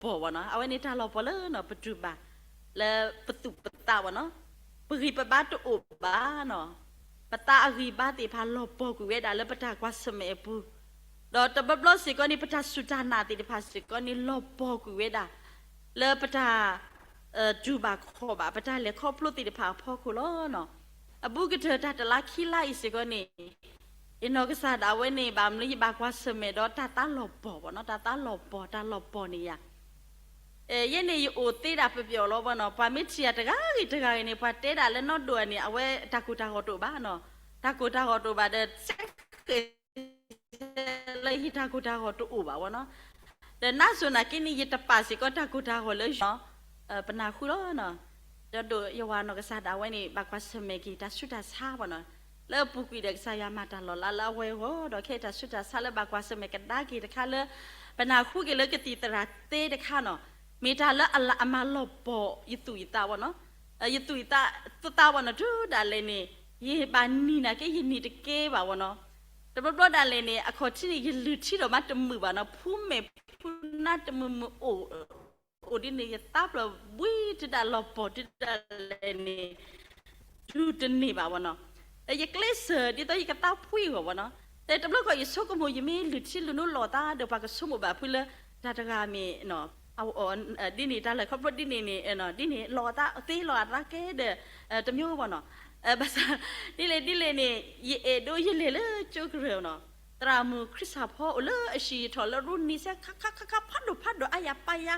တၢ်လီၤပီၤဝဲနီၤ, အဝဲန့ၣ်တၢ်လီၤပီၤလၢနီၤ ပတူၢ်ဘၣ် လၢပသူၣ်ပသးဝဲနီၤ, ပဂံၢ်ပဘါတအိၣ်ဘၣ်နီၤ, ပသးအဂံၢ်ဘါသ့ၣ်တဖၣ်လီၤပီၤကွံာ်ဝဲဒၣ်လၢပတၢ်ကွၢ်ဆၢၣ်မဲာ်အပူၤ, ဒီးတဘျီဘျီစ့ၢ်ကီးန့ၣ် ပတၢ်စူၢ်တၢ်နာ်သ့ၣ်တဖၣ်စ့ၢ်ကီးန့ၣ် လီၤပီၤကွံာ်ဝဲဒၣ် လၢပတၢ် တူၢ်ဘၣ်ခီၣ်ဘၣ် ပတၢ်လဲၤခီဖျိသ့ၣ်တဖၣ်အဖီခိၣ်လီၤနီၤ. အဘူးကတၢၢ်တၢ်တလါခံလါအံၤစ့ၢ်ကီးန့ၣ် ယနီၢ်ကစၢ်ဒၣ်ဝဲန့ၣ် ဘၣ်မနုၤယဘၣ်ကွၢ်ဆၢၣ်မဲာ်ဒီးတၢ်သးလီၤပီၤဘၣ်နီၤ, တၢ်သးလီၤပီၤ တၢ်လီၤပီၤန့ၣ်ယၤ ယဲန့ၣ်ယအိၣ်သ့ဒၣ်ပပျီၣ်လီၤဘၣ်နီၤ, ပှၤမ့ၢ်ထံၣ်ယၤတဂၤဂ့ၤတဂၤဂ့ၤန့ၣ် ပှၤတဲဒၣ်လၢနီၢ်ဒိၣ်အန့ၣ် အဝဲတၢ်ကိၢ်တၢ်ဂီၤတအိၣ်ဘၣ်နီၤ, တၢ်ကိၢ်တၢ်ဂီၤတအိၣ်ဘၣ်ဒီး စဲဃဲး လၢယတၢ်ကိၢ်တၢ်ဂီၤတအိၣ်ဘၣ်ဝဲနီၤ, ဒီးနါစိၤနာ်က့န့ၣ် ယတပာ်စ့ၢ်ကီးတၢ်ကိၢ်တၢ်ဂီၤလၢယ ပနၢ်ဟူလီၤနီၤ, ဒီးဒိၣ်ယဝၤနီၢ်ကစၢ်ဒၣ်ဝဲန့ၣ် ဘၣ်ကွၢ်ဆၢၣ်မဲာ်က့ၤတၢ်ဆူးတၢ်ဆါဘၣ်နီၤ, လၢအပူၤကွံာ်ဒီးကစၢ်ယွၤမၤတၢ်လီၤလးလၢအဝဲအဂီၢ် ဒီးခဲအံၤတၢ်ဆူးတၢ်ဆါလၢဘၣ်ကွၢ်ဆၢၣ်မဲာ်ကဒါက့ၤတခါလၢ ပနၢ်ဟူက့ၤလၢကသံၣ်သရၣ်သ့တခါနီၤ, မ့ၢ်တၢ်လၢအလၢအမၤလီၤပီၤယသူၣ်ယသးဝဲနီၤ, ယသူၣ်ယသးသးဝဲနီၤ တုၤဒၣ်လဲာ်န့ၣ် ယဘၣ်နံၤနာ်က့ယနံၤတကဲဘၣ်ဝဲနီၤ, တဘျီဘျီဒၣ်လဲာ်န့ၣ် အခီၣ်ထံးန့ၣ် ယလုၢ်ထံဒီးမးတမုာ်ဘၣ်နီၤ, ဖူမဲာ်ဖူနါတမုာ်မုာ်အိၣ် အိၣ်ဒ်န့ၣ် ယသးပျီၢ်ဘှံး တုၤဒၣ်လီၤပီၤတုၤဒၣ်လဲာ်န့ၣ် တုၤတန့ၢ်ဘၣ်ဝဲနီၤ, ဒီးယကျဲးစၢးဒ်သိးယကသးဖှံအဂီၢ်ဝဲနီၤ, ဒီးတဘျီဃီယဆိကမိၣ် ယမ့ၢ်လုၢ်ထံလုၢ်နိလီၤသးဒီးပှၤကဆိကမိၣ်ဘၣ်ဖုလၢ တၢ်တဂၤမ့ၢ် ဒ်န့ၣ် တၢ်လဲၤခီဖျိဒ်န့ၣ်န့ၣ် ဒ်န့ၣ် လီၤသးသ့လီၤသးကဲဒီး တမျိုးဝဲနီၤ, ဘၣ်ဆၣ် ဒ်လဲၣ်ဒ်လဲၣ်န့ၣ် ယအဲၣ်ဒိးယလဲၤလၢကၠိကရၢၢ်နီၤ, သရၣ်မုၣ်ခရံာ်စၢ်ဖီအိၣ်လၢအဟံၣ်အထီၣ်လၢရိနံၤစဲခါခါခါခါ ဖးဒိၣ်ဖးဒိၣ်အါယၤပာ်ယၤ,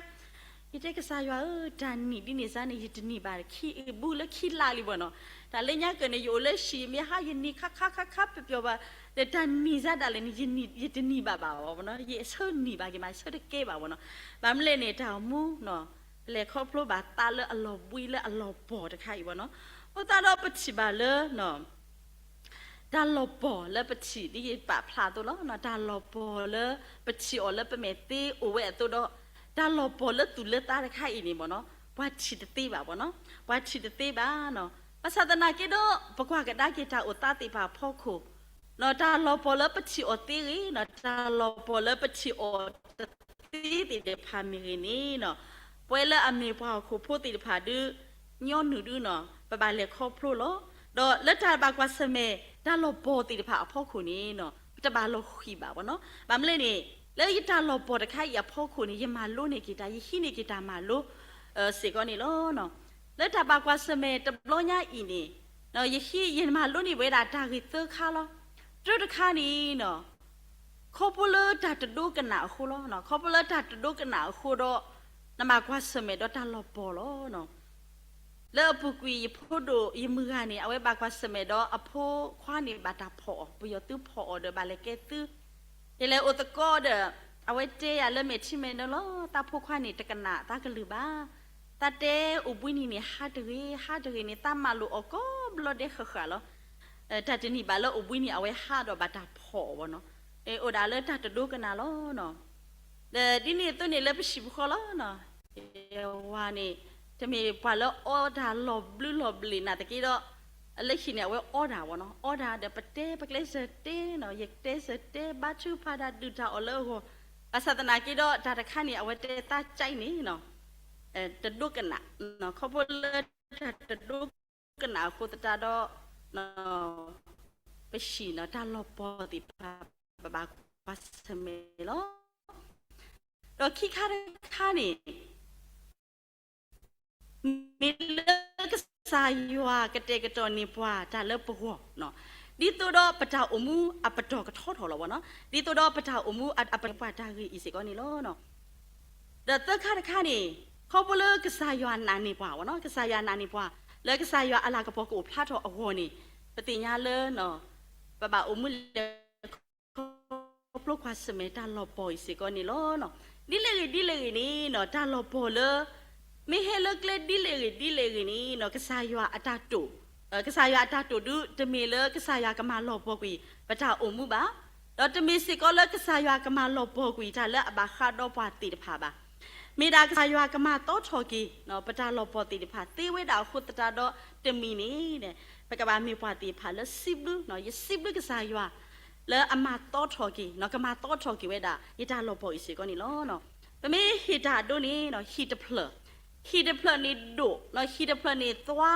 ယတဲကစၢ်ယွၤဧၢ တၢ်နံၣ်ဒ်န့ၣ်စ့ၢ်န့ၣ် ယတနံၣ်ဘၣ်ခံ ဘူးလၢခံလါလံဝဲနီၤ, တၢ်လၢညါကၢၢ်န့ၣ် ယအိၣ်လၢဟံၣ်မ့ၢ်ဟါ ယနံၤခါခါခါခါပပျီၢ်ဘၣ်, ဒီးတၢ်နံၣ်စ့ၢ်ဒၣ်လဲာ်န့ၣ် ယတနံၣ်ဘၣ်ဘၣ်ဝဲနီၤ, ယဆၢနံၣ်ဘၣ်က့ၤမး ဆၢတကဲဘၣ်ဝဲနီၤ, ဘၣ်မနုၤလဲၣ်န့ၣ် တၢ်အိၣ်မူ ပလဲၤခီဖျိဘၣ်သးလၢအလီၤဘှံးလၢအလီၤပီၤတခါအံၤဝဲနီၤ, အဃိသတးဒီးပထံၣ်ဘၣ်လၢ တၢ်လီၤပီၤလၢပထံၣ်ဒ်ယပာ်ဖျါအသိးလီၤ, တၢ်လီၤပီၤလၢပထံၣ်အီၤလၢပမဲာ်သ့အိၣ်ဝဲအသိးဒီး တၢ်လီၤပီၤလၢသူၣ်လၢသးတခါအံၤန့ၣ်မ့ၢ်နီၤ, ပှၤထံၣ်တသ့ဘၣ်မ့ၢ်နီၤ, ပှၤထံၣ်တသ့ဘၣ်နီၤ, ဘၣ်ဆၣ်သနာ်က့ဒီး ပကွၢ်ကဒါက့ၤတၢ်အိၣ်သးသ့ၣ်တဖၣ်အဖီခိၣ် တၢ်လီၤပီၤလၢပထံၣ်အီၤသ့ဂ့ၤနီၤ, တၢ်လီၤပီၤလၢပထံၣ်အီၤတသ့သ့ၣ်တဖၣ်မ့ၢ်ဂ့ၤန့ၣ်နီၤ, ပဝဲလၢအမ့ၢ်ပှၤဟီၣ်ခိၣ်ဖိသ့ၣ်တဖၣ်ဒုး ညီနုၢ်ဒုးနီၤ ပဘၣ်လဲၤခီဖျိလီၤ. ဒီးလၢတၢ်ဘၣ်ကွၢ်ဆၢၣ်မဲာ် တၢ်လီၤပီၤသ့ၣ်တဖၣ်အဖီခိၣ်န့ၣ်နီၤ ပတဘၣ်လီၤဃံၤဘၣ်ဘၣ်နီၤ. ဘၣ်မနုၤလဲၣ်န့ၣ် လၢယတၢ်လီၤပီၤတခါအံၤအဖီခိၣ်န့ၣ် ယမၤလိန့ၢ်က့ၤတၢ် ယဟံးန့ၢ်က့ၤတၢ်မၤလိ စ့ၢ်ကီးန့ၣ်လီၤ. လၢတၢ်ဘၣ်ကွၢ်ဆၢၣ်မဲာ်တဘျီညါအံၤန့ၣ် ယဟံး ယမၤလိန့ၢ်ဝဲဒၣ်တၢ်ဂ့ၢ်သၢခါလီၤ. တၢတခါန့ၣ်နီၤ ခီဖျိလၢတၢ်တဒိကနၣ်အဃိလီၤ. ခီဖျိလၢတၢ်တဒိကနၣ်အဃိဒီး နဘၣ်ကွၢ်ဆၢၣ်မဲာ်ဒီးတၢ်လီၤပီၤလီၤ. လၢအပူၤကွံာ်ယဖိဒိၣ်ယမုၢ်ဂၤန့ၣ် အဝဲဘၣ်ကွၢ်ဆၢၣ်မဲာ်ဒီးအဖိခွါန့ၣ်ဘၣ်တၢ်ဖီၣ်အီၤ ပယီၤသုဖီၣ်အီၤဒီးဘၣ်လဲၤကဲသု ယလဲၤအိၣ်သကိးဒီး အဝဲတဲယၤလၢမဲာ်ထံမဲာ်နိလီၤ. သးဖိခွါန့ၣ် တကနၣ်သးကလုၢ်ဘၣ်. သးတဲအိၣ်ဘှံးနံၤန့ၣ် ဟးတဂ့ၤ ဟးတဂ့ၤန့ၣ် သးမၤလိာ်အီၤကိးဘျီဒဲးဃၣ်ဃၣ်လီၤ. တၢ်တနံၤဘၣ်လၢအိၣ်ဘှံးနံၤ အဝဲဟးဒီးဘၣ်တၢ်ဖီၣ်အီၤဘၣ်နီၤ. အိၣ်ဒၣ်လၢတၢ်တဒိကနၣ်လီၤ. ဒီးဒ်န့ၣ်အသိးန့ၣ်လၢပဟံၣ်ပဃီလီၤ. ယဝၤန့ၣ် တမ့ၢ်ပှၤလၢအီတၢ်လီၤဘျုးလီၤဘျ့းနာ်သက့ဒီး လၢခံန့ၣ် အဝဲအီတၢ်ဘၣ်နီၤ. အီတၢ်ဒီးပတဲပကျဲးစၢးတဲနီၤ ယကျဲးစၢးတဲဘါထုကဖၣ်တၢ်ဒုၣ်တၢ်အီၣ်လၢအဂီၢ်. ဘၣ်ဆၣ်သနာ်က့ဒီး တၢ်တခါန့ၣ် အဝဲတဲသးကၠဲးန့ၣ်နီၤ တဒိကနၣ် ခီဖျိလၢတၢ်တဒိကနၣ်အဃိသတးဒီး ပဟံၣ်နီၤ တၢ်လီၤပီၤသ့ၣ်တဖၣ် ပဘၣ်ကွၢ်ဆၢၣ်မဲာ်လီၤ. ဒီးခံခါတခါန့ၣ် မ့ၢ်လၢကစၢ်ယွၤကတဲာ်ကတီၤန့ၢ်ပှၤတၢ်လၢပဂီၢ်, ဒ်သိးဒီးပတၢ်အိၣ်မူအပတီၢ်ကထီထီၣ်လီၤဘၣ်နီၤ. ဒ်သိးဒီးပတၢ်အိၣ်မူအပတီၢ်ပှၤတၢ်ဂ့ၢ်အံၤစ့ၢ်ကီးန့ၣ်လီၤ. ဒီးသၢခါတခါန့ၣ် ခီဖျိလၢကစၢ်ယွၤနာ်န့ၢ်ပှၤဘၣ်နီၤ, ကစၢ်ယွၤနာ်န့ၢ်ပှၤ လၢကစၢ်ယွၤအလၤကပီၤကအိၣ်ဖျါထီၣ်အဂီၢ်န့ၣ် ပသ့ၣ်ညါလၢ ပဘၣ်အိၣ်မူလဲၤ ခီဖျိကွၢ်ဆၢၣ်မဲာ်တၢ်လီၤပီၤအံၤစ့ၢ်ကီးန့ၣ်လီၤ. ဒ်လဲၣ်ဂ့ၤဒ်လဲၣ်ဂ့ၤန့ၣ်နီၤ တၢ်လီၤပီၤလၢ မ့ၢ်ဟဲလၢကျဲဒ်လဲၣ်ဂ့ၤဒ်လဲၣ်ဂ့ၤန့ၣ်နီၤ ကစၢ်ယွၤအတၢ်တိာ်, ကစၢ်ယွၤအတၢ်တိာ်ဒုး တမ့ၢ်လၢကစၢ်ယွၤကမၤလီၤပီၤကွံာ် ပတၢ်အိၣ်မူဘၣ်, ဒီးတမ့ၢ်စ့ၢ်ကီးလၢကစၢ်ယွၤကမၤလီၤပီၤကွံာ်တၢ်လၢအဘၣ်ဃးဒီးပှၤသ့ၣ်တဖၣ်ဘၣ်. မ့ၢ်ဒၣ်ကစၢ်ယွၤကမၤသီထီၣ်က့ၤ ပတၢ်လီၤပီၤသ့ၣ်တဖၣ်သ့ဝဲဒၣ်အဃိသတးဒီး တမံၤန့ၣ် ပကဘၣ်မ့ၢ်ပှၤသ့ၣ်တဖၣ်လၢစံးဘျုး, ယစံးဘျုးကစၢ်ယွၤ လၢအမၤသီထီၣ်က့ၤ, ကမၤသီထီၣ်က့ၤဝဲဒၣ် ယတၢ်လီၤပီၤအံၤစ့ၢ်ကီးန့ၣ်လီၤ. ပမ့ၢ်ဟ့ၣ်တၢ်အဒိန့ၣ် ဟံၣ်တဖျၢၣ်, ဟံၣ်တဖျၢၣ်န့ၣ်ဒိၣ်, ဟံၣ်တဖျၢၣ်န့ၣ်သွါ,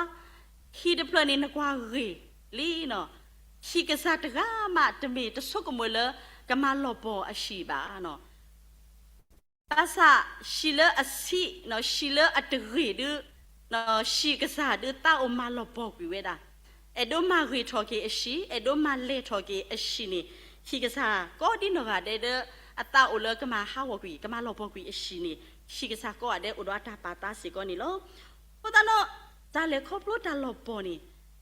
ဟံၣ်တဖျၢၣ်န့ၣ်နကွၢ်ဂ့ၤလံနီၤ. ဟံၣ်ကစၢ်တဂၤမးတမ့ၢ်တဆိကမိၣ်လၢ ကမၤလီၤပီၢ်အဟံၣ်ဘၣ်နီၤ. ဘၣ်ဆၣ်ဟံၣ်လၢအဆံး, ဟံၣ်လၢအတဂ့ၤဒုး, ဟံၣ်ကစၢ်ဒုးသးအိၣ်မၤလီၤပီၢ်ကွံာ်ဝဲဒၣ်, အဲၣ်ဒိးမၤဂ့ၤထီၣ်က့ၤအဟံၣ်, အဲၣ်ဒိးမၤလဲၢ်ထီၣ်က့ၤအဟံၣ်န့ၣ်, ဟံၣ်ကစၢ်ကိးဒ်နီၢ်ဂၤဒဲးဒီး အသးအိၣ်လၢကမၤဟးဂီၤကွံာ်, ကမၤလီၤပီၢ်ကွံာ်အဟံၣ်န့ၣ်, ဟံၣ်ကစၢ်ကိးဂၤဒဲးအိၣ်ဒီးအတၢ်ပာ်သးစ့ၢ်ကီးန့ၣ်လီၤ. အဃိသတးဒီး တၢ်လဲၤခီဖျိတၢ်လီၤပီၢ်န့ၣ်,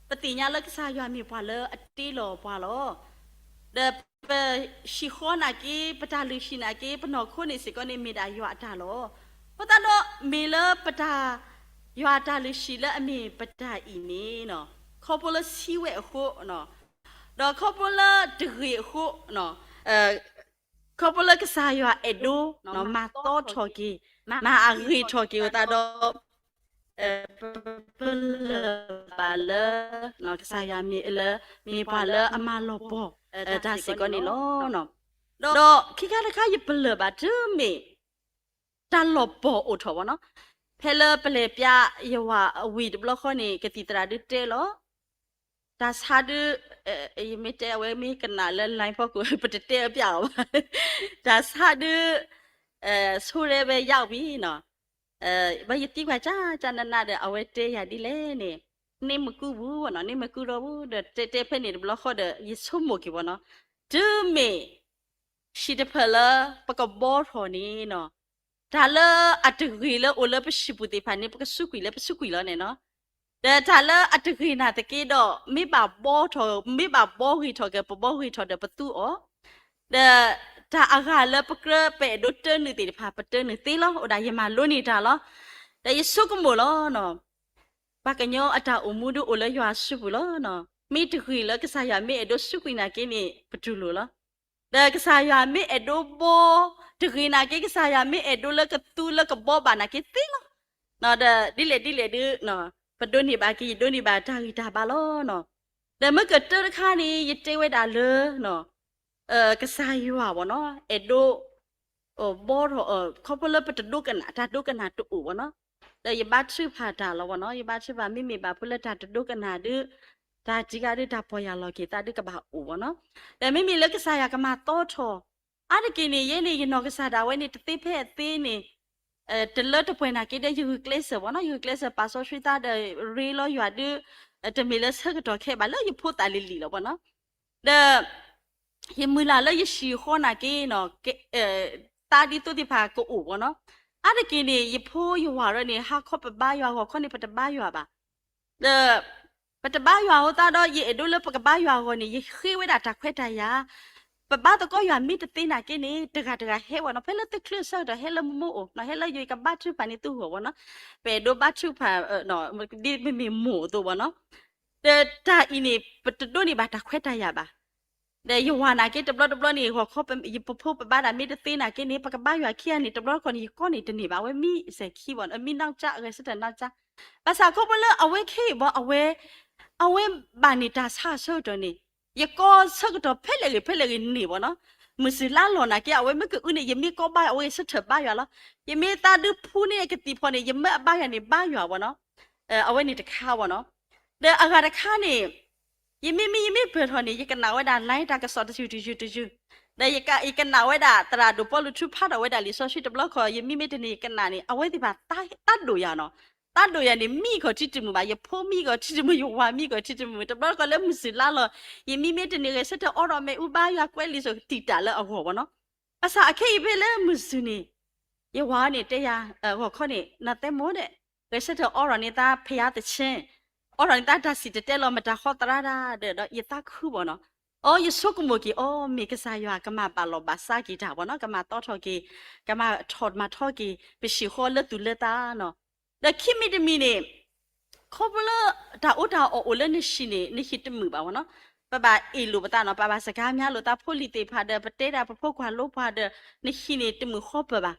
ပသ့ၣ်ညါလၢကစၢ်ယွၤမ့ၢ်ပှၤလၢအတ့လီၤပှၤလီၤ. ဒီးပဟံၣ်ဃီနာ်က့, ပတၢ်လုၢ်ဟံၣ်နာ်က့, ပနီၢ်ခိန့ၣ်စ့ၢ်ကီးန့ၣ်မ့ၢ်ဒၣ်ယွၤအတၢ်လီၤ. အဃိသတးဒီး မ့ၢ်လၢပတၢ်, ယွၤအတၢ်လုၢ်ဟံၣ်လၢအမ့ၢ်ပတၢ်အံၤန့ၣ်, ခီဖျိလၢဆံးဝဲအဃိ, ဒီးခီဖျိလၢတဂ့ၤအဃိ, ခီဖျိလၢကစၢ်ယွၤအဲၣ်ဒိး, မၤသီထီၣ်က့ၤ, မၤအဂ့ၤထီၣ်က့ၤအသးဒီး ပပလၢၢ်ဘၣ်လၢ ကစၢ်ယွၤမ့ၢ်လၢ, မ့ၢ်ပှၤလၢအမၤလီၤပီၢ်တၢ်စ့ၢ်ကီးန့ၣ်လီၤ. ဒီးခံခါတခါယပလၢၢ်ဘၣ်တုၤမ့ၢ် တၢ်လီၤပီၢ်အိၣ်ထီၣ်ဘၣ်နီၤ. ဖဲလၢပလဲၤပျးယဝၤအဝံၤတဘျီဃီန့ၣ် ကသံၣ်သရၣ်ဒုးတဲလီၤ တၢ်ဆါဒုး, ယမ့ၢ်တဲအဝဲမ့ၢ်ကနၣ်လၢ line ဖီခိၣ် ပတတဲအပျးအီၤဘၣ်, တၢ်ဆါဒုး, ဆိရဲဝဲယဝံၤနီၤ, ဘၣ်ယသံကွၢ်ကၢ်ကၢ်နးနးဒီး အဝဲတဲယၤဒ်လဲၣ်န့ၣ်, န့ၢ်မကုပူၤနီၤ, န့ၢ်မကုထီၣ်ပူၤဒီး တဲတဲဖဲန့ၣ်တဘျီဃီဒီး ယဆိကမိၣ်က့ၤဘၣ်နီၤ, တုၤမ့ၢ် ဟံၣ်တဖျၢၣ်လၢပကဘီထီၣ်န့ၣ်နီၤ, တၢ်လၢအတဂ့ၤလၢအိၣ်လၢပဟံၣ်ပူၤသ့ၣ်တဖၣ်န့ၣ် ပကစူးကွံာ်လၢပစူးကွံာ်လီၤန့ၣ်နီၤ. ဒီးတၢ်လၢအတဂ့ၤနာ်သက့ဒီး မ့ၢ်ဘၣ်ဘီထီၣ်, မ့ၢ်ဘၣ်ဘီဂ့ၤထီၣ်က့ၤ ပဘီဂ့ၤထီၣ်ဒီးပသူအီၤ, ဒီးတၢ်အဂၤလၢပကြၢးပအဲၣ်ဒိးတၢနုာ်သ့ၣ်တဖၣ် ပတၢနုာ်သ့လီၤ. အိၣ်ဒၣ်ယမၤလိန့ၢ်တၢ်လီၤ. ဒီးယဆိကမိၣ်လီၤနီၤ, ပှၤကညီအတၢ်အိၣ်မူဒုးအိၣ်လၢယွၤအစုပူၤလီၤနီၤ. မ့ၢ်တဂ့ၤလၢကစၢ်ယွၤမ့ၢ်အဲၣ်ဒိးစူးကွံာ်နာ်က့န့ၣ် ပတူၢ်လိာ်လီၤ. ဒီးကစၢ်ယွၤမ့ၢ်အဲၣ်ဒိးဘီ, တဂ့ၤနာ်က့ ကစၢ်ယွၤမ့ၢ်အဲၣ်ဒိးလၢကသူလၢကဘီဘၣ်နာ်က့သ့လီၤ. ဒီးဒ်လဲၣ်ဒ်လဲၣ်ဒုး, ပဒိးန့ၢ်ဘၣ်က့ၤ ယဒိးန့ၢ်ဘၣ်တၢ်ဂံၢ်တၢ်ဘါလီၤနီၤ. ဒီးမ့ၢ်ကတၢၢ်တခါန့ၣ် ယတဲဝဲဒၣ်လၢ ကစၢ်ယွၤဘၣ်နီၤ, အဲၣ်ဒိး ဘီထီၣ်, ခီဖျိလၢပတဒိကနၣ်, တၢ်ဒိကနၣ်တအိၣ်ဘၣ်နီၤ. ဒီးယဘါထုကဖၣ်တၢ်လီၤဘၣ်နီၤ, ယဘါထုကဖၣ် မ့မ့ၢ်ဘၣ်ဖဲလၢတၢ်တဒိကနၣ်ဒုး, တၢ်တံၢ်ဂၤဒုး တၢ်ပီၢ်ယၢ်လီၤက့ၤသးဒုးကဘၣ်အိၣ်ဘၣ်နီၤ. ဒီးမ့မ့ၢ်လၢကစၢ်ယွၤကမၤသီထီၣ်, အါတက့ၢ်န့ၣ် ယဲန့ၣ် ယနီၢ်ကစၢ်ဒၣ်ဝဲန့ၣ် တသ့ဖဲအသ့န့ၣ် တလၢတပှဲၤနာ်က့ဒီး ယဂုာ်ကျဲးစၢးဘၣ်နီၤ, ယဂုာ်ကျဲးစၢးပာ်စီဆှံသးဒီး ရ့လိာ်ယွၤဒုး, တမ့ၢ်လၢဆၢကတီၢ်ခဲအံၤဘၣ် လၢယဖိသၣ်လံၤလံၤလီၤဘၣ်နီၤ. ဒီး ယမုၢ်လၢ်လၢယဟံၣ်ဃီနာ်က့နီၤ, သးဒ်သိးသ့ၣ်တဖၣ်ကအိၣ်ဘၣ်နီၤ. အါတက့ၢ်န့ၣ် ယဖိယဝၤရၢန့ၣ် ဟါခီပဘါယွၤ ဂီၤခီန့ၣ် ပတဘါယွၤဘၣ်. ဒီး ပတဘါယွၤအဃိသတးဒီး ယအဲၣ်ဒိးလၢပကဘါယွၤအဂီၢ်န့ၣ် ယဃ့ဝဲဒၣ်တၢ်ခွဲးတၢ်ယာ် ပဘါသကိးယွၤမ့ၢ်တသ့နာ်က့န့ၣ် တဂၤတဂၤဟဲဝဲနီၤ, ဖဲလၢသုချၢၣ်ဆၢကတီၢ် ဟဲလၢမိၢ်အိၣ်နီၤ, ဟဲလၢယကဘါထုကဖၣ်န့ၣ်သုဂီၢ်ဝဲနီၤ, ပအဲၣ်ဒိးဘါထုကဖၣ် ဒ်မ့မ့ၢ်မိၢ်အသိးဝဲနီၤ. ဒီးတၢ်အံၤန့ၣ် ပတဒိးန့ၢ်ဘၣ်တၢ်ခွဲးတၢ်ယာ်ဘၣ်. ဒီးယဝၤနာ်က့တဘျီတဘျီန့ၣ် ဂီၤခီ ပဖိပဘါဒၣ်မ့ၢ်တသ့နာ်က့န့ၣ် ပကဘါယွၤခံဂၤန့ၣ် တဘျီတခီၣ်န့ၣ် ယကီၢ်န့ၣ်တန့ၢ်ဘၣ်, အဝဲမံစဲၤခံဘၣ်, မံနီၢ်ကၠၢ် အဂဲၤဆၢထၢၣ်နီၢ်ကၠၢ်. ဘၣ်ဆၣ်ခီဖျိလၢအဝဲခဲအံၤဘၣ် အဝဲ အဝဲဘၣ်န့ၢ်တၢ်ဆါအဆၢကတီၢ်န့ၣ် ယကီၢ်ဆၢကတီၢ်ဖဲလဲၣ်ဂ့ၤဖဲလဲၣ်ဂ့ၤန့ၢ်ဘၣ်နီၤ. မုၢ်စူၤလါလီၤနာ်က့ အဝဲမ့ၢ်ကအုန့ၣ် ယမ့ၢ်ကီဘါယွၤ အဝဲဂဲၤဆၢထၢၣ်ဘါယွၤလီၤ. ယမ့ၢ်သးဒုးဖူန့ၢ်ကသံၣ်ဖီန့ၣ် ယမ့ၢ်အဘါယွၤန့ၣ်ဘါယွၤဘၣ်နီၤ. အဝဲန့ၣ်တခါဘၣ်နီၤ. ဒီးအဂၤတခါန့ၣ် ယမ့မ့ၢ်ယမ့ၢ်ပၢၢ်ထီၣ်န့ၣ် ယကနၣ်ဝဲဒၣ် line တၢ်ကစီၣ်တယုၢ်တယုၢ်တယုၢ်, ဒီးယကနၣ်ဝဲဒၣ်သရၣ်ဒိၣ်ပီလူးထုဖးထီၣ်ဝဲဒၣ်လံာ်စီဆှံ တဘျီတခီၣ် ယမ့မ့ၢ်တန့ၢ်ယကနၣ်န့ၣ် အဝဲသ့ၣ်တဖၣ်သးဒိၣ်ယၤနီၤ. သးဒိၣ်ယၤန့ၣ် မံကီၢ်ထံတမုာ်ဘၣ်, ယဖိမံကီၢ်ထံတမုာ်, ယဝၤမံကီၢ်ထံတမုာ်, တဘျီတခီၣ်လၢမုၢ်စူၤလါလီၤ ယမ့မ့ၢ်တန့ၢ်ဂဲၤဆၢထၢၣ်အိးထီၣ်မ့ၣ်အူဘါယွၤကွဲးလံာ်စီဆှံတံာ်တာ်လၢအဂီၢ်ဘၣ်နီၤ. ဘၣ်ဆၣ်အခဲအံၤဖဲလၢမုၢ်စူၤန့ၣ် ယဝၤန့ၣ်တဲယၤ ဂီၤခီန့ၣ် နတဲမိၢ်ဒဲး ဂဲၤဆၢထၢၣ်အိးထီၣ်န့ၢ်သး ဖယါသဆ့, အိးထီၣ်န့ၢ်သးတၢ်စံၣ်တဲၤတဲလီၤ မတၤဃီသရၣ်ဒၣ်ဒီး ဒီးယသးခုဘၣ်နီၤ. အိ ယဆိကမိၣ်က့ၤ အိ မ့ၢ်ကစၢ်ယွၤကမၤဘၣ်လီၤဘၣ်စးက့ၤတၢ်ဘၣ်နီၤ, ကမၤသီထီၣ်က့ၤ, ကမၤထီၣ်မၤထီက့ၤ ပဟံၣ်ဃီလၢသူၣ်လၢသးနီၤ. ဒီးခံမံၤတမံၤန့ၣ် ခီဖျိလၢတၢ်အီၣ်တၢ်အီအိၣ်လၢနဟံၣ်န့ၣ် နဟံၣ်တမုာ်ဘၣ်ဘၣ်နီၤ. ပဘၣ်အ့ၣ်လိာ်ပသးနီၤ, ပဘၣ်စကားများလိာ်သးဖိလံၤသ့ၣ်တဖၣ်ဒီး ပတဲဒၣ်ပဖိကွၢ်လိပှၤဒီး နဟံၣ်န့ၣ်တမုာ်ဃီပၢၤဘၣ်.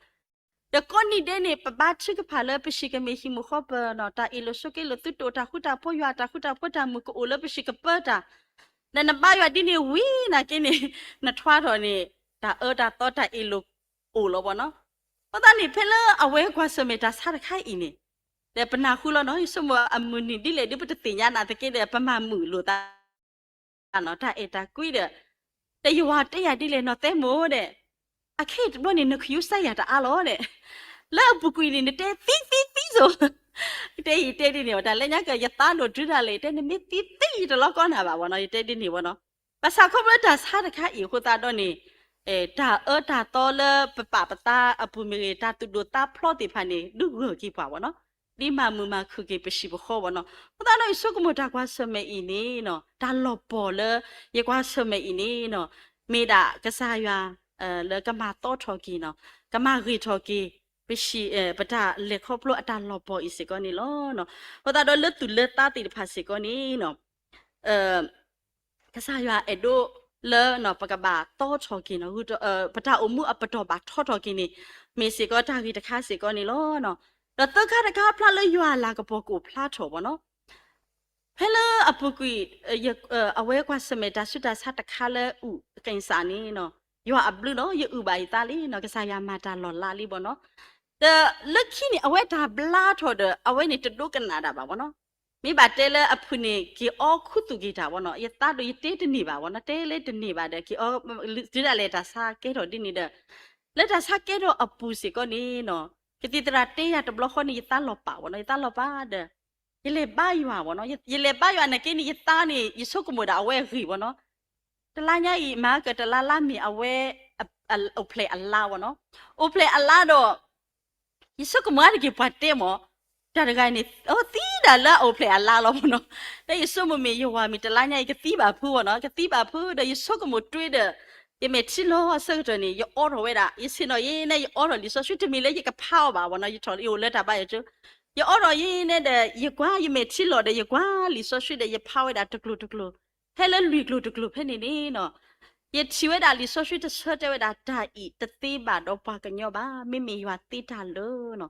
ဒီးကိးနံၤဒဲးန့ၣ် ပဘါထုကဖၣ်လၢပဟံၣ်ကမ့ၢ်ဟံၣ်မုာ်ဃီပၢၤနီၤ, တၢ်အ့ၣ်လိာ်ဆိးက့လိာ် သုတအိၣ်တၢ်ဃူတၢ်ဖိး, ယွၤအတၢ်ဃူတၢ်ဖိးတၢ်မုာ်ကအိၣ်လၢပဟံၣ်ကပၢတၢ်, ဒီးနဘါယွၤဒ်န့ၣ်ဝံၤနာ်က့န့ၣ် နထွါထီၣ်န့ၣ် တၢ်အၢတၢ်သီတၢ်အ့ၣ်လိာ်အိၣ်လီၤဘၣ်နီၤ. အဃိသတးန့ၣ် ဖဲလၢအဝဲကွၢ်ဆၢၣ်မဲာ်တၢ်ဆါတခါအံၤန့ၣ်, ဒီးပနၢ်ဟူလီၤနီၤ, ယဆိကမိၣ်အမုၢ်နံၤဒ်လဲၣ်ဒ်ပတသ့ၣ်ညါနာ်သက့ဒီး ပမၤမုာ်လိာ်သးနီၤ, တၢ်အဲၣ်တၢ်ကွံဒီး, ဒီးယဝၤတဲယၤဒ်လဲၣ်နီၤ, သဲမိၢ်ဒီး, အခဲအံၤတဘျီန့ၣ် နခယူစါယၤတအါလီၤဒီး, လၢအပူၤကွံာ်န့ၣ် နတဲသံသံသံစိၤ, တဲယတဲဒ်န့ၣ်ဝဲ တၢ်လၢညါက ယသးဒိၣ်တုၤဒၣ်လဲာ် ယတဲနမ့ၢ်သံသံယတလီၤကီနၤဘၣ်ဝဲနီၤ, ယတဲဒ်န့ၣ်ဝဲနီၤ. ဘၣ်ဆၣ်ခီဖျိတၢ်ဆါတခါအံၤအဃိသတးဒီးန့ၣ်, တၢ်အၢတၢ်သီလၢပပာ်ပသးအပူၤမ့ၢ်ဂ့ၤ, တၢ်သူၣ်ဒိၣ်သးဖျီးသ့ၣ်တဖၣ်န့ၣ် ဒုးဂၢၢ်က့ၤပှၤဝဲနီၤ, ဒ်မၤမုာ်မၤခုၣ်က့ၤပဟံၣ်ပဃီဝဲနီၤ. အဃိသတးဒီးယဆိကမိၣ်တၢ်ကွၢ်ဆၢၣ်မဲာ်အံၤန့ၣ်နီၤ, တၢ်လီၤပှီၢ်လၢယကွၢ်ဆၢၣ်မဲာ်အံၤန့ၣ်နီၤ, မ့ၢ်ဒၣ်ကစၢ်ယွၤ လၢကမၤသီထီၣ်က့ၤနီၤ, ကမၤဂ့ၤထီၣ်က့ၤ ပဟံၣ် ပတၢ်လဲၤခီဖျိအတၢ်လီၤပှီၢ်အံၤစ့ၢ်ကီးန့ၣ်လီၤ. အဃိသတးဒီးလၢသူၣ်လၢသးသ့ၣ်တဖၣ်စ့ၢ်ကီးန့ၣ်နီၤ, ကစၢ်ယွၤအဲၣ်ဒိးလၢပကဘၣ်သီထီၣ်က့ၤနီၤ, ပတၢ်အိၣ်မူအပတီၢ်ဘၣ်ထီထီၣ်က့ၤန့ၣ်, မ့ၢ်စ့ၢ်ကီးတၢ်ဂ့ၢ်တခါစ့ၢ်ကီးန့ၣ်လီၤ. ဒီးသၢခါတခါဖျါလၢယွၤအလၤကပီၤကအိၣ်ဖျါထီၣ်ဝဲနီၤ. ဖဲလၢအပူၤကွံာ် အဝဲကွၢ်ဆၢၣ်မဲာ်တၢ်ဆူးတၢ်ဆါတခါလၢအူးကဲၣ်စးန့ၣ်နီၤ, ယွၤအဘျုးနီၤ, ယအုၣ်ဘၣ်ယသးလံနီၤ, ကစၢ်ယွၤမၤတၢ်လီၤလးလံဘၣ်နီၤ. ဒီးလၢခံန့ၣ် အဝဲတၢ်ဘျါထီၣ်ဒီး အဝဲန့ၣ်တဒိကနၣ်ဒၣ်ဘၣ်ဘၣ်နီၤ. မ့ၢ်ဘၣ်တဲလၢအဖုၣ်န့ၣ် က့ၤအီခူသူၣ်က့ၤတၢ်ဘၣ်နီၤ, ယသးဒိၣ်ယတဲတန့ၢ်ဘၣ်ဘၣ်နီၤ, တဲလၢတန့ၢ်ဘၣ်ဒီး က့ၤအီ တုၤဒၣ်လဲာ်တၢ်ဆါကဲထီၣ်ဒ်န့ၣ်ဒီး, လၢတၢ်ဆါကဲထီၣ်အပူၤစ့ၢ်ကီးန့ၣ်နီၤ, ကသံၣ်သရၣ်တဲယၤတဘျီဃီန့ၣ် ယသးလီၤပာ်ဘၣ်နီၤ, ယသးလီၤပာ်ဒီး ယလဲၤဘါယွၤဘၣ်နီၤ, ယလဲၤဘါယွၤနာ်က့န့ၣ် ယသးန့ၣ် ယဆိကမိၣ်ဒၣ်အဝဲအဂ့ၢ်ဘၣ်နီၤ. တလါညါအံၤ မၤကတလါလါမ့ၢ်အဝဲ အိၣ်ဖျဲၣ်အလါဘၣ်နီၤ, အိၣ်ဖျဲၣ်အလါဒီး ယဆိကမိၣ်အါတက့ၢ်ပှၤတဲမၢ်, တၢ်တဂၤန့ၣ် အိၣ်သံဒၣ်လၢအအိၣ်ဖျဲၣ်အလါလီၤဘၣ်နီၤ. ဒီးယဆိကမိၣ်မ့ၢ်ယဝၤမ့ၢ်တလါညါအံၤ ကသံဘၣ်ဖုးဘၣ်နီၤ, ကသံဘၣ်ဖုးဒီး ယဆိကမိၣ်တွ့ဒီး ယမဲာ်ထံလီၤအဆၢကတီၢ်န့ၣ် ယအိးထီၣ်ဝဲဒၣ်, ယဆ့ၣ်နီၤယဲန့ၣ် ယအိးထီၣ်လံာ်စီဆှံတမ့ၢ်လၢယကဖးအီၤဘၣ်ဘၣ်နီၤ, ယထီၣ်ယအိၣ်လၢတၢ်ဘါယွၤကၠိ, ယအိးထီၣ်ယဲန့ၣ်ဒီး ယကွၢ်ယမဲာ်ထံလီၤဒီး ယကွၢ်လံာ်စီဆှံဒီး ယဖးဝဲဒၣ်တကျိၤတကျိၤ, ဖဲလၢလွံၢ်ကျိၤတကျိၤဖဲန့ၣ်န့ၣ်နီၤ ယထံၣ်ဝဲဒၣ်လံာ်စီဆှံတဆၢတဲဝဲဒၣ် တၢ်အံၤတသ့ဘၣ်ဒီးပှၤကညီဘၣ်, မ့မ့ၢ်ယွၤသ့တၢ်လၢနီၤ.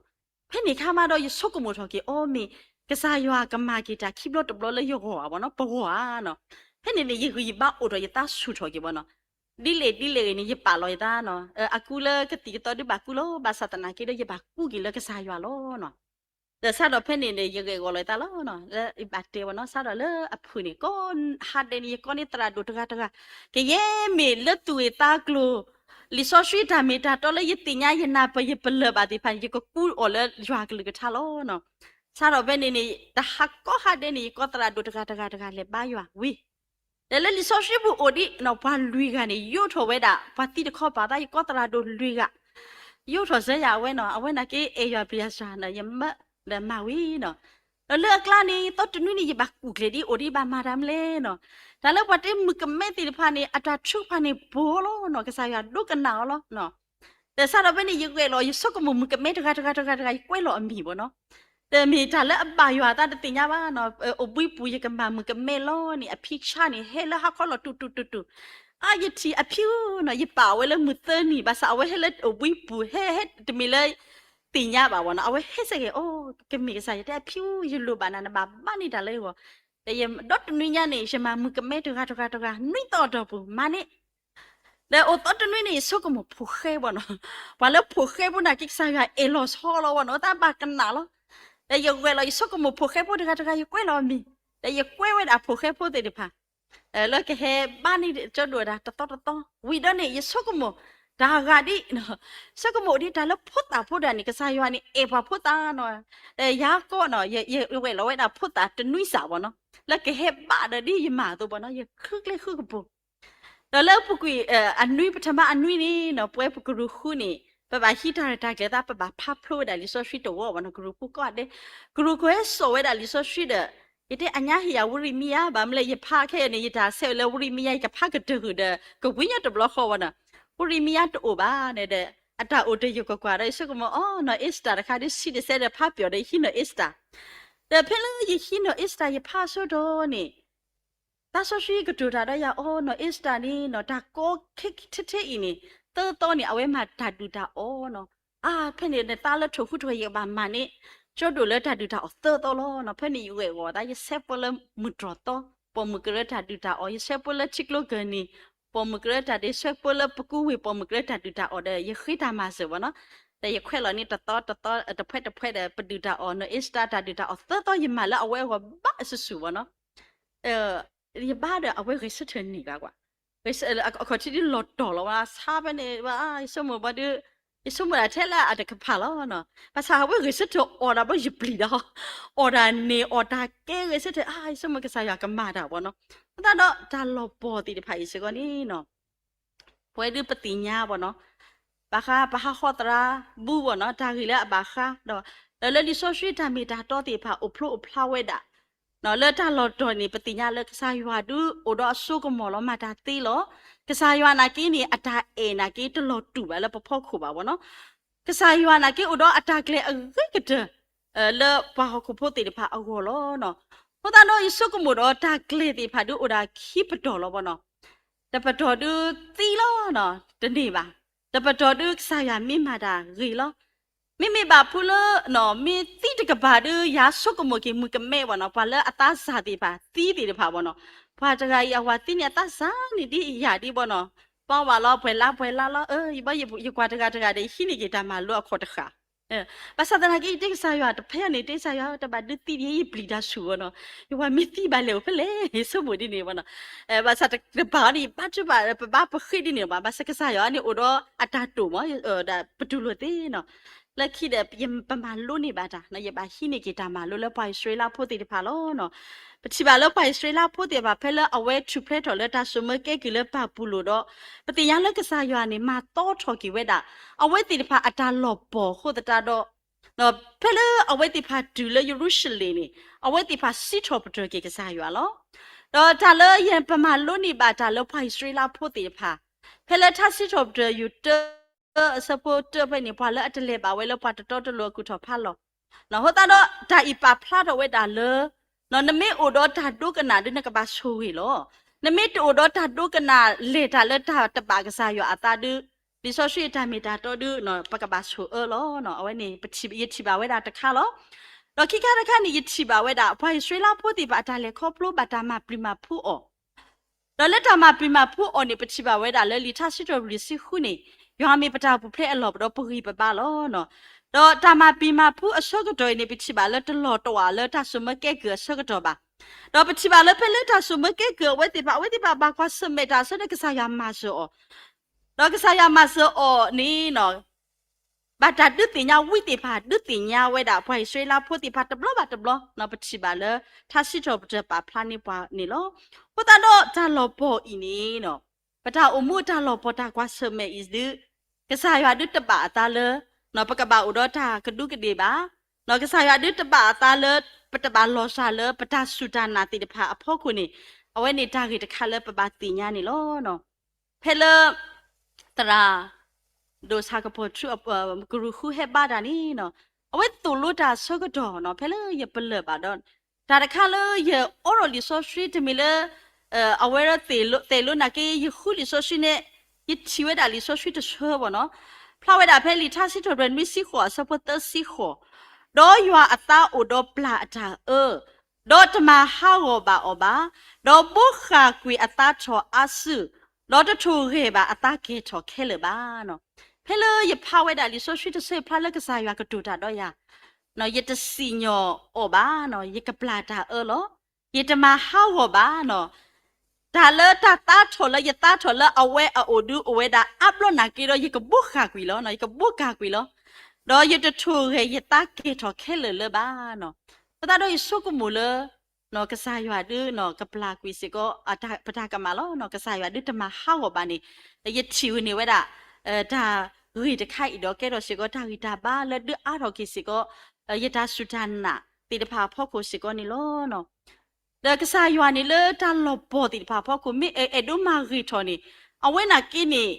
ဖဲန့ၣ်အခါမးဒီး ယဆိကမိၣ်ထီၣ်က့ၤ အိ မ့ၢ် ကစၢ်ယွၤကမၤက့ၤတၢ်ခံဘျီတဘျီလၢယဂီၢ်ဧါဘၣ်နီၤ, ပဂီၢ်ဧါနီၤ. ဖဲန့ၣ်န့ၣ် ယဂံၢ်ယဘါအိၣ်ထီၣ် ယသးဆူၣ်ထီၣ်က့ၤဘၣ်နီၤ. ဒ်လဲၣ်ဒ်လဲၣ်ဂ့ၤန့ၣ် ယပာ်လီၤယသးနီၤ, အကူလၢကသံၣ်ကသီဒုးဘၣ်ကူလီၤ, ဘၣ်ဆၣ်သနာ်က့ဒီး ယဘၣ်ကူက့ၤလၢကစၢ်ယွၤလီၤနီၤ. ဒီးစးထီၣ်ဖဲန့ၣ်န့ၣ် ယဂဲၤဂီၤလီၤယသးလီၤနီၤ, လၢယဘၣ်တဲဝဲနီၤ, စးထီၣ်လၢအဖုၣ်န့ၣ် ကိးဟါဒဲးန့ၣ် ယကိးန့ၢ်သရၣ်ဒိၣ်တဂၤတဂၤ, ကယဲၢ်မ့ၢ်လၢသူၣ်ဂ့ၢ်သးကျိၤ လံာ်စီဆှံတၢ်မ့ၢ်တၢ်တီလၢယသ့ၣ်ညါယနၢ်ပၢၢ်ယပလၢၢ်ဘၣ်သ့ၣ်တဖၣ်န့ၣ် ယကကူအီၤလၢယွၤကလုၢ်ကထါလီၤနီၤ. စးထီၣ်ဖဲန့ၣ်န့ၣ် တဟါကိးဟါဒဲးန့ၣ် ယကိးသရၣ်ဒိၣ်တဂၤတဂၤတဂၤလဲၤဘါယွၤဝံၤ ဒီးလၢလံာ်စီဆှံပူၤအိၣ်ဒံးနီၤ ပှၤလွံၢ်ဂၤန့ၣ် ယိးထီၣ်ဝဲဒၣ် ပှၤသံတခီပၤသး ယကိးသရၣ်ဒိၣ်လွံၢ်ဂၤ, ယိးထီၣ်စၢၤယၤအဝဲနီၤ, အဝဲနာ်က့အဲၣ်ယွၤပျံၤယွၤစှၤနီၤ, ယမၢဒီးမၤဝံၤနီၤ. ဒီးလၢအကျါန့ၣ် သီတနွံန့ၣ် ယဘၣ်ကူၣ်ကျဲၤဒ်အိၣ်ဒံးဘၣ်မၤတၢ်မနုၤလဲၣ်နီၤ. တၢ်လၢပှၤတမုၣ်ကမဲသ့ၣ်တဖၣ်န့ၣ် အတၢ်ထုကဖၣ်န့ၣ်ပှဲၤလီၤနီၤ, ကစၢ်ယွၤဒိကနၣ်အီၤလီၤနီၤ. ဒီးစးထီၣ်ဖဲန့ၣ် ယဂဲၤလီၤ ယဆိကမိၣ်မုၣ်ကမဲတဂၤတဂၤတဂၤတဂၤ ယကွဲးလီၤအမံၤဘၣ်နီၤ. ဒီးမ့ၢ်တၢ်လၢအဘၣ်ယွၤအသးတသ့ၣ်ညါဘၣ်နီၤ, အိၣ်ဘှံးပူၤယကမၤမုၣ်ကမဲလီၤန့ၣ် အဖံဆါန့ၣ် ဟဲလၢဟါခီလီၤတူၢ်တူၢ်တူၢ်တူၢ်, အါယထံၣ်အဖံဧၢနီၤ, ယပာ်အဝဲလၢမုၢ်သၢနံၤ ဘၣ်ဆၣ်အဝဲဟဲလၢအိၣ်ဘှံးပူၤ ဟဲဟဲတမ့ၢ်လၢ သ့ၣ်ညါဘၣ်ဘၣ်နီၤ, အဝဲဟဲဆၢက့ၤ အိ ကမ့ၢ်ကစၢ်ယွၤတဲအဖံဧၢ ယလိၣ်ဘၣ်နၤ နဘၣ်ဘါန့ၢ်တၢ်လၢယဂီၢ်, ဒီးယဒီတနွံညါန့ၣ် ယမၤမုၣ်ကမဲတဂၤတဂၤတဂၤ နွံသီအတီၢ်ပူၤ မၤန့ၢ် ဒီးအိၣ်သီတနွံန့ၣ် ယဆိကမိၣ်ဖိၣ်ဃဲဘၣ်နီၤ, ပှၤလၢဖိၣ်ဃဲဖိနာ်က့ ကစၢ်ယွၤအဲၣ်လီၤဆီလီၤဘၣ်နီၤ, တၢ်ဘၣ်ကနၣ်လီၤ. ဒီးယဂဲၤလီၤ ယဆိကမိၣ်ဖိၣ်ဃဲဖိတဂၤတဂၤ ယကွဲးလီၤအမံၤ, ဒီးယကွဲးဝဲဒၣ်ဖိၣ်ဃဲဖိသ့ၣ်တဖၣ် လၢကဟဲဘါန့ၢ်ကၠီဒိၣ်ဝဲဒၣ်တသီတသီ, ဝံၤဒီးန့ၣ် ယဆိကမိၣ် တၢ်ဂၤဒ် ဆိကမိၣ်ဒ်တၢ်လၢဖိသၣ်ဖိတဂၤန့ၣ် ကစၢ်ယွၤန့ၣ် အဲၣ်ပှၤဖိသၣ်နီၤ, ဒီးယၤကီးနီၤ ယဂဲၤလီၤဝဲဒၣ်ဖိသၣ်တနွံစးဘၣ်နီၤ, လၢကဟဲဘါဒီးဒ်ယမၤအသိးဘၣ်နီၤ, ယဃုကျဲဃုကပူၤ ဒီးလၢပူၤကွံာ် အနွံပထမအနွံန့ၣ်နီၤ ပဝဲပကရူၢ်ဃုန့ၣ် ပဘၣ်ဟံးတၢ်ရဲၣ်တၢ်ကျဲၤသး ပဘၣ်ဖးဖျိဝဲဒၣ်လံာ်စီဆှံတဝီဘၣ်နီၤ, ကရူၢ်ဖိကိးဂၤဒဲး, ကရူၢ်ခိၣ်ဟဲစိာ်ဝဲဒၣ်လံာ်စီဆှံဒီး ယတဲအညါဟ့ၣ်ယၤဝံရမံယၤ ဘၣ်မနုၤလဲၣ် ယဖးခဲအံၤန့ၣ် ယတၢ်ဆဲးဝဲလၢဝံရမံယၤ ယကဖးကတၢၢ်ဃုာ်ဒီး ကဝံညီတဘျီဃီဘၣ်နီၤ, ဝံရမံယၤတအိၣ်ဘၣ်န့ၣ်ဒီး အတၢ်အိၣ်တယုၢ်ကကွၢ်ဒီး ယဆိကမိၣ်အီၤနီၤ အ့စတၢ်တခါဒ်ဆံးတစဲးဒီးဖးပျီၤဒီး ယဟံးနီၤအ့စတၢ် ဒီးဖဲလၢယဟံးနီၤအ့စတၢ် ယဖးဆိဒီးန့ၣ် သးစီဆှံကတိၤတၢ်ဒီးယၤအီၤနီၤ အ့စတၢ်န့ၣ်နီၤ တၢ်ကိးခဲထဲအံၤန့ၣ် သၢသီန့ၣ် အဝဲမၤတၢ်ဒုၣ်တၢ်အီၤနီၤ, အါ ဖဲန့ၣ်နသးလၢထိၣ်ဃူထိၣ်ဃဲၤ ယကဘၣ်မၤန့ၢ် ကၠီဒိၣ်လၢတၢ်ဒုၣ်တၢ်အီၤသၢသီလီၤနီၤ, ဖဲန့ၣ်ယဂဲၤဂီၤသး ယဆဲးဖိလၢမုၢ်တြီၢ်သီ ပိာ်မုၣ်ကရၢတၢ်ဒုၣ်တၢ်အီၤ, ယဆဲးဖိလၢထံကျိကၢၢ်နံၤ ပိာ်မုၣ်ကရၢတၢ်ဒုး ဆဲးဖိလၢပကူဝ့ၢ် ပိာ်မုၣ်ကရၢတၢ်ဒုၣ်တၢ်အီၤဒီး ယဃ့တၢ်မၤစၢၤဘၣ်နီၤ ဒီးယခွဲးလီၤန့ၣ်တသီတသီ တဖှဲတဖှဲဒီး ပဒုးတၢ်အီၣ်နီၤ Insta တၢ်ဒုးတၢ်အီၣ်သၢသီ ယမၤလၢအဝဲအဂီၢ်ဘၣ်အစုာ်စုာ်ဘၣ်နီၤ. ယဘါဒီးအဝဲဂဲၤဆၢထၢၣ်န့ၢ်ဘၣ်ကွၢ်, အခီၣ်ထံးဒ်လီၤတီၤလီၤဝဲ ဆါဖဲန့ၣ် ယဆိကမိၣ်ဘၣ်ဒီး ယဆိကမိၣ်ဒၣ်ထဲလၢအတကဖၣ်လီၤနီၤ. ဘၣ်ဆၣ်အဝဲဂဲၤဆၢထၢၣ်အီၣ်ဒၣ်ဘျီယပျံၤဒီး အီၣ်တၢ်န့ၣ်အီၣ်တၢ်ကဲဂဲၤဆၢထၢၣ် အါ ယဆိကမိၣ်ကစၢ်ယွၤကမၤတၢ်ဘၣ်နီၤ. အဃိသတးဒီးတၢ်လီၤပှီၢ်သ့ၣ်တဖၣ်အံၤစ့ၢ်ကီးန့ၣ်နီၤ ပဝဲဒုးပသ့ၣ်ညါဘၣ်နီၤ, ဘၣ်ဃးပဟးဃီသရၣ်ဘူဘၣ်နီၤ တၢ်ဂ့ၢ်လၢအဘၣ်ဃးဒီး ဒီးလၢလံာ်စီဆှံတၢ်မ့ၢ်တၢ်တီသ့ၣ်တဖၣ်အိၣ်ဖျိအိၣ်ဖျါဝဲဒၣ် လၢတၢ်လီၤတီၤန့ၣ် ပသ့ၣ်ညါလၢကစၢ်ယွၤဒုးအိၣ်ဒီးအစိကမီၤလီၤ မၤတၢ်သ့လီၤ. ကစၢ်ယွၤနာ်က့န့ၣ် အတၢ်အဲၣ်နာ်က့တလီၤတူာ်ဘၣ်လၢပဖီခိၣ်ဘၣ်ဘၣ်နီၤ. ကစၢ်ယွၤနာ်က့အိၣ်ဒီးအတၢ်ကျဲၤအဂ့ၤကတၢၢ် လၢပှၤဟီၣ်ခိၣ်ဖိသ့ၣ်တဖၣ်အဂီၢ်လီၤနီၤ. အဃိသတးဒီးယဆိကမိၣ်ဒီးတၢ်ကျဲၤသ့ၣ်တဖၣ်ဒုးအိၣ်ဒၣ်ခံပတီၢ်လီၤဘၣ်နီၤ. တပတီၢ်ဒုးသံလီၤနီၤ တန့ၢ်ဘၣ်, တပတီၢ်ဒုးကစၢ်ယွၤမ့ၢ်မၤတၢ်ဂ့ၤလီၤ. မ့မ့ၢ်ဘၣ်ဖုလၢ မ့ၢ်သံတကပၤဒုး ယၤဆိကမိၣ်က့ၤမုၢ်ကမဲဘၣ်နီၤ ပှၤလၢအသးစၢ်သ့ၣ်တဖၣ် သံသ့ၣ်တဖၣ်ဘၣ်နီၤ, ပှၤတဂၤအံၤအဝၤသံန့ၣ်အသးစၢ်န့ၣ်ဒ်ယၤဒ်ဘၣ်နီၤ, ပှၤဝးလီၤပှဲၤလါပှဲၤလါလီၤ ယဘၣ်ယကွၢ်တဂၤတဂၤဒီး ယဟံးန့ၢ်က့ၤတၢ်မၤလိအခီၣ်တဃၣ် ဘၣ်ဆၣ်သနာ်က့ ယတဲကစၢ်ယွၤ တဖဲအံၤန့ၣ် တဲကစၢ်ယွၤ တဘၣ်ဒုးသံဒ်အံၤ ယပျံၤတၢ်ဆူၣ်အီၤနီၤ, ယဝၤမ့ၢ်သံဘၣ်လဲၤအိၣ်ဖဲလဲၣ် ယဆိကမိၣ်ဒ်န့ၣ်ဘၣ်နီၤ. ဘၣ်ဆၣ်တဘၣ်အီၤန့ၣ် ယဘါထုကဖၣ် ပဘါပဃ့ဒ်န့ၣ်ဘၣ်, ဘၣ်ဆၣ်ကစၢ်ယွၤန့ၣ်အိၣ်ဒီးအတၢ်တိာ်မး ဒီးပတူၢ်လိာ်သ့နီၤ. လၢခံဒီး ပမၤလိန့ၢ်ဘၣ်တၢ် ယဘၣ်ဟံးန့ၢ်က့ၤတၢ်မၤလိလၢပှၤအံၣ်စရ့လးဖိသ့ၣ်တဖၣ်လီၤနီၤ. ပထံၣ်ဘၣ်လၢပှၤအံၣ်စရ့လးဖိသ့ၣ်တဖၣ် ဖဲလၢအဝဲထူၣ်ဖျဲးထီၣ်လၢတၢ်စိာ်မၢကဲကုၢ်လၢပၢ်ပူၤလိာ်ဒီး ပသ့ၣ်ညါလၢကစၢ်ယွၤန့ၣ် မၤသီထီၣ်က့ၤဝဲဒၣ် အဝဲသ့ၣ်တဖၣ်အတၢ်လီၤပှီၢ်အဃိသတးဒီး ဖဲလၢအဝဲသ့ၣ်တဖၣ်တုၤလၢယရူၤၡလ့ၣ်န့ၣ် အဝဲသ့ၣ်တဖၣ်စံးထီၣ်ပတြၢၤက့ၤကစၢ်ယွၤလီၤ. ဒီးတၢ်လၢယပမၤလိန့ၢ်ဘၣ်တၢ်လၢပှၤအံၣ်စရ့လးဖိသ့ၣ်တဖၣ် ဖဲလၢထါစံးထီၣ်ပတြၢၤ ယူၢ်တၢ အဆၢဖိတၢဖဲန့ၣ် ပှၤလၢအတလဲၤဘၣ်ဝဲလၢပှၤတတီတလိၤအကူၣ်ထီၣ်ဖးလီၤ အဃိသတးဒီး တၢ်အံၤပာ်ဖျါထီၣ်ဝဲဒၣ်လၢ နမ့ၢ်အိၣ်ဒီးတၢ်ဒိကနၣ်ဒုး နကဘၣ်ဆိၣ်ဂ့ၤလီၤ. နမ့ၢ်တအိၣ်ဒီးတၢ်ဒိကနၣ်လဲၤတၢ်လၢတၢ်တဘၣ်ကစၢ်ယွၤအသးဒုး လံာ်စီဆှံအတၢ်မ့ၢ်တၢ်တီဒုး ပကဘၣ်ဆိၣ်အၢလီၤ. အဝဲန့ၣ် ယထံၣ်ဘၣ်ဝဲဒၣ်တခါလီၤ. ဒီးခံခါတခါန့ၣ် ယထံၣ်ဘၣ်ဝဲဒၣ် ပှၤအံၣ်စရ့လးဖိသ့ၣ်တဖၣ်အတၢ်လဲၤခီဖျိဘၣ်တၢ်မၤပျံၤမၤဖုးအီၤ ဒီးလၢတၢ်မၤပျံၤမၤဖုးအီၤန့ၣ် ပထံၣ်ဘၣ်ဝဲဒၣ်လၢလံာ်ထါစံးထီၣ်ပတြၢၤတဆံဃုန့ၣ် ယွၤမ့ၢ်ပတၢ်ပူၤဖျဲးအလီၢ် ဒီးပဂံၢ်ပဘါလီၤ. ဒီးတၢ်မၤပျံၤမၤဖုးအဆၢကတီၢ်အံၤန့ၣ် ပထံၣ်ဘၣ်လၢတလီၤတဝာ်လၢတၢ်စိာ်မၢကဲကုၢ်အဆၢကတီၢ်ဘၣ်. ဒီးပထံၣ်ဘၣ်လၢဖဲလၢတၢ်စိာ်မၢကဲကုၢ်အဝဲသ့ၣ်တဖၣ် အဝဲသ့ၣ်တဖၣ်ဘၣ်ကွၢ်ဆၢၣ်မဲာ်တၢ်အဆၢန့ၣ် ကစၢ်ယွၤမၤစၢၤအီၤ ဒီးကစၢ်ယွၤမၤစၢၤအီၤန့ၣ် ဘၣ်တၢ်ဒုးသ့ၣ်ညါဝံသ့ၣ်တဖၣ် ဒုးသ့ၣ်ညါဝဲဒၣ် ပှၤအံၣ်စရ့လးဖိသ့ၣ်တဖၣ်တဘျီဘၣ်တဘျီ ပထံၣ်ဘၣ်လၢ ထါစံးထီၣ်ပတြၢၤပာ်ဖျါန့ၢ်ပှၤန့ၣ်လီၤ. အဃိသတးဒီးတၢ်လီၤပှီၢ်အံၤန့ၣ် ပတၢ်အိၣ်မူတၢ်လီၤပှီၢ်တၢ်ကွၢ်ဆၢၣ်မဲာ်အံၤဒုး ကစၢ်ယွၤဒုးတဘၣ်အသးလၢ ပကဘၣ်အိၣ်ဒီးတၢ်ကဒူးကဒ့ၣ်ဘၣ်, ကစၢ်ယွၤဒုးတဘၣ်အသးလၢ ပတဘၣ်လီၤစှၤလၢပတၢ်စူၢ်တၢ်နာ်သ့ၣ်တဖၣ်အဖီခိၣ်န့ၣ် အဝဲန့ၣ်တၢ်ဂ့ၢ်တခါလၢပဘၣ်သ့ၣ်ညါန့ၣ်လီၤ. ဖဲလၢ သရၣ် ဒိၣ်ဆၣ်ကပီၤထူ ကရူၢ်ဃုဟဲဘါတၢ်န့ၣ် အဝဲသိၣ်လိတၢ်အဆၢကတီၢ်နီၤ ဖဲလၢယပလၢၢ်ဘၣ်ဒီး တၢ်တခါလၢယအိးထီၣ်လံာ်စီဆှံတမ့ၢ်လၢ အဝဲသ့ၣ်လိနာ်က့ ယဃုလံာ်စီဆှံန့ၣ် ယထံၣ်ဝဲဒၣ်လံာ်စီဆှံတဆၢဘၣ်နီၤ, ဖျါဝဲဒၣ်ဖဲလံာ်ထါစံးထီၣ်ပတြၢၤနွံဆံဃိးအဆၢဖိသၢဆံဃိး, ဒီးယွၤအသးအိၣ်ဒီးပျၢ်အတၢ်အၢ ဒီးတမၤဟးဂီၤဘၣ်အီၤဘၣ်, ဒီးဘိဃၢ်ကွံာ်အသးထီၣ်အါစု, ဒီးတထိၣ်ဂဲၤဘၣ်အသးကဲၤထီၣ်ခဲလၢာ်ဘၣ်. ဖဲလၢယဖးဝဲဒၣ်လံာ်စီဆှံတဆၢ ယဖျါလၢကစၢ်ယွၤကတိၤတၢ်ဒီးယၤ, ယတစံၣ်ညီၣ်အီၤဘၣ်, ယကပျၢ်တၢ်အၢလီၤ, ယတမၤဟးဂီၤဘၣ်နီၤ တၢ်လၢတၢ်သးထီၣ်လၢယသးထီၣ်လၢအဝဲအအိၣ်ဒုးအိၣ်ဝဲဒၣ်အါဘျီနာ်က့ဒီး ယကဘိဃၢ်ကွံာ်လီၤ, ယကဘိဃၢ်ကွံာ်လီၤ. ဒီးယတထိၣ်ဂဲၤယသးကဲၤထီၣ်ခဲလၢာ်လၢၤဘၣ်နီၤ. အဃိသတးဒီးယဆိကမိၣ်လၢ ကစၢ်ယွၤဒုး ကပျၢ်ကွံာ်စ့ၢ်ကီး ပတၢ်ကမၣ်လီၤ. ကစၢ်ယွၤဒုးတမၤဟးဂီၤဘၣ်န့ၣ် ယထံၣ်န့ၢ်ဝဲဒၣ် တၢ်ဂ့ၢ်တခါအံၤဒီး ကဲထီၣ်စ့ၢ်ကီးတၢ်ဂံၢ်တၢ်ဘါလၢဒုးအါထီၣ်က့ၤစ့ၢ်ကီး ယတၢ်စူၢ်တၢ်နာ်သ့ၣ်တဖၣ်အဖီခိၣ်စ့ၢ်ကီးန့ၣ်လီၤ. ဒီးကစၢ်ယွၤန့ၣ်လၢတၢ်လီၤပှီၢ်သ့ၣ်တဖၣ်အဖီခိၣ် မ့ၢ်အဲၣ်ဒိးမၤဂ့ၤထီၣ်န့ၣ် အဝဲနာ်က့န့ၣ်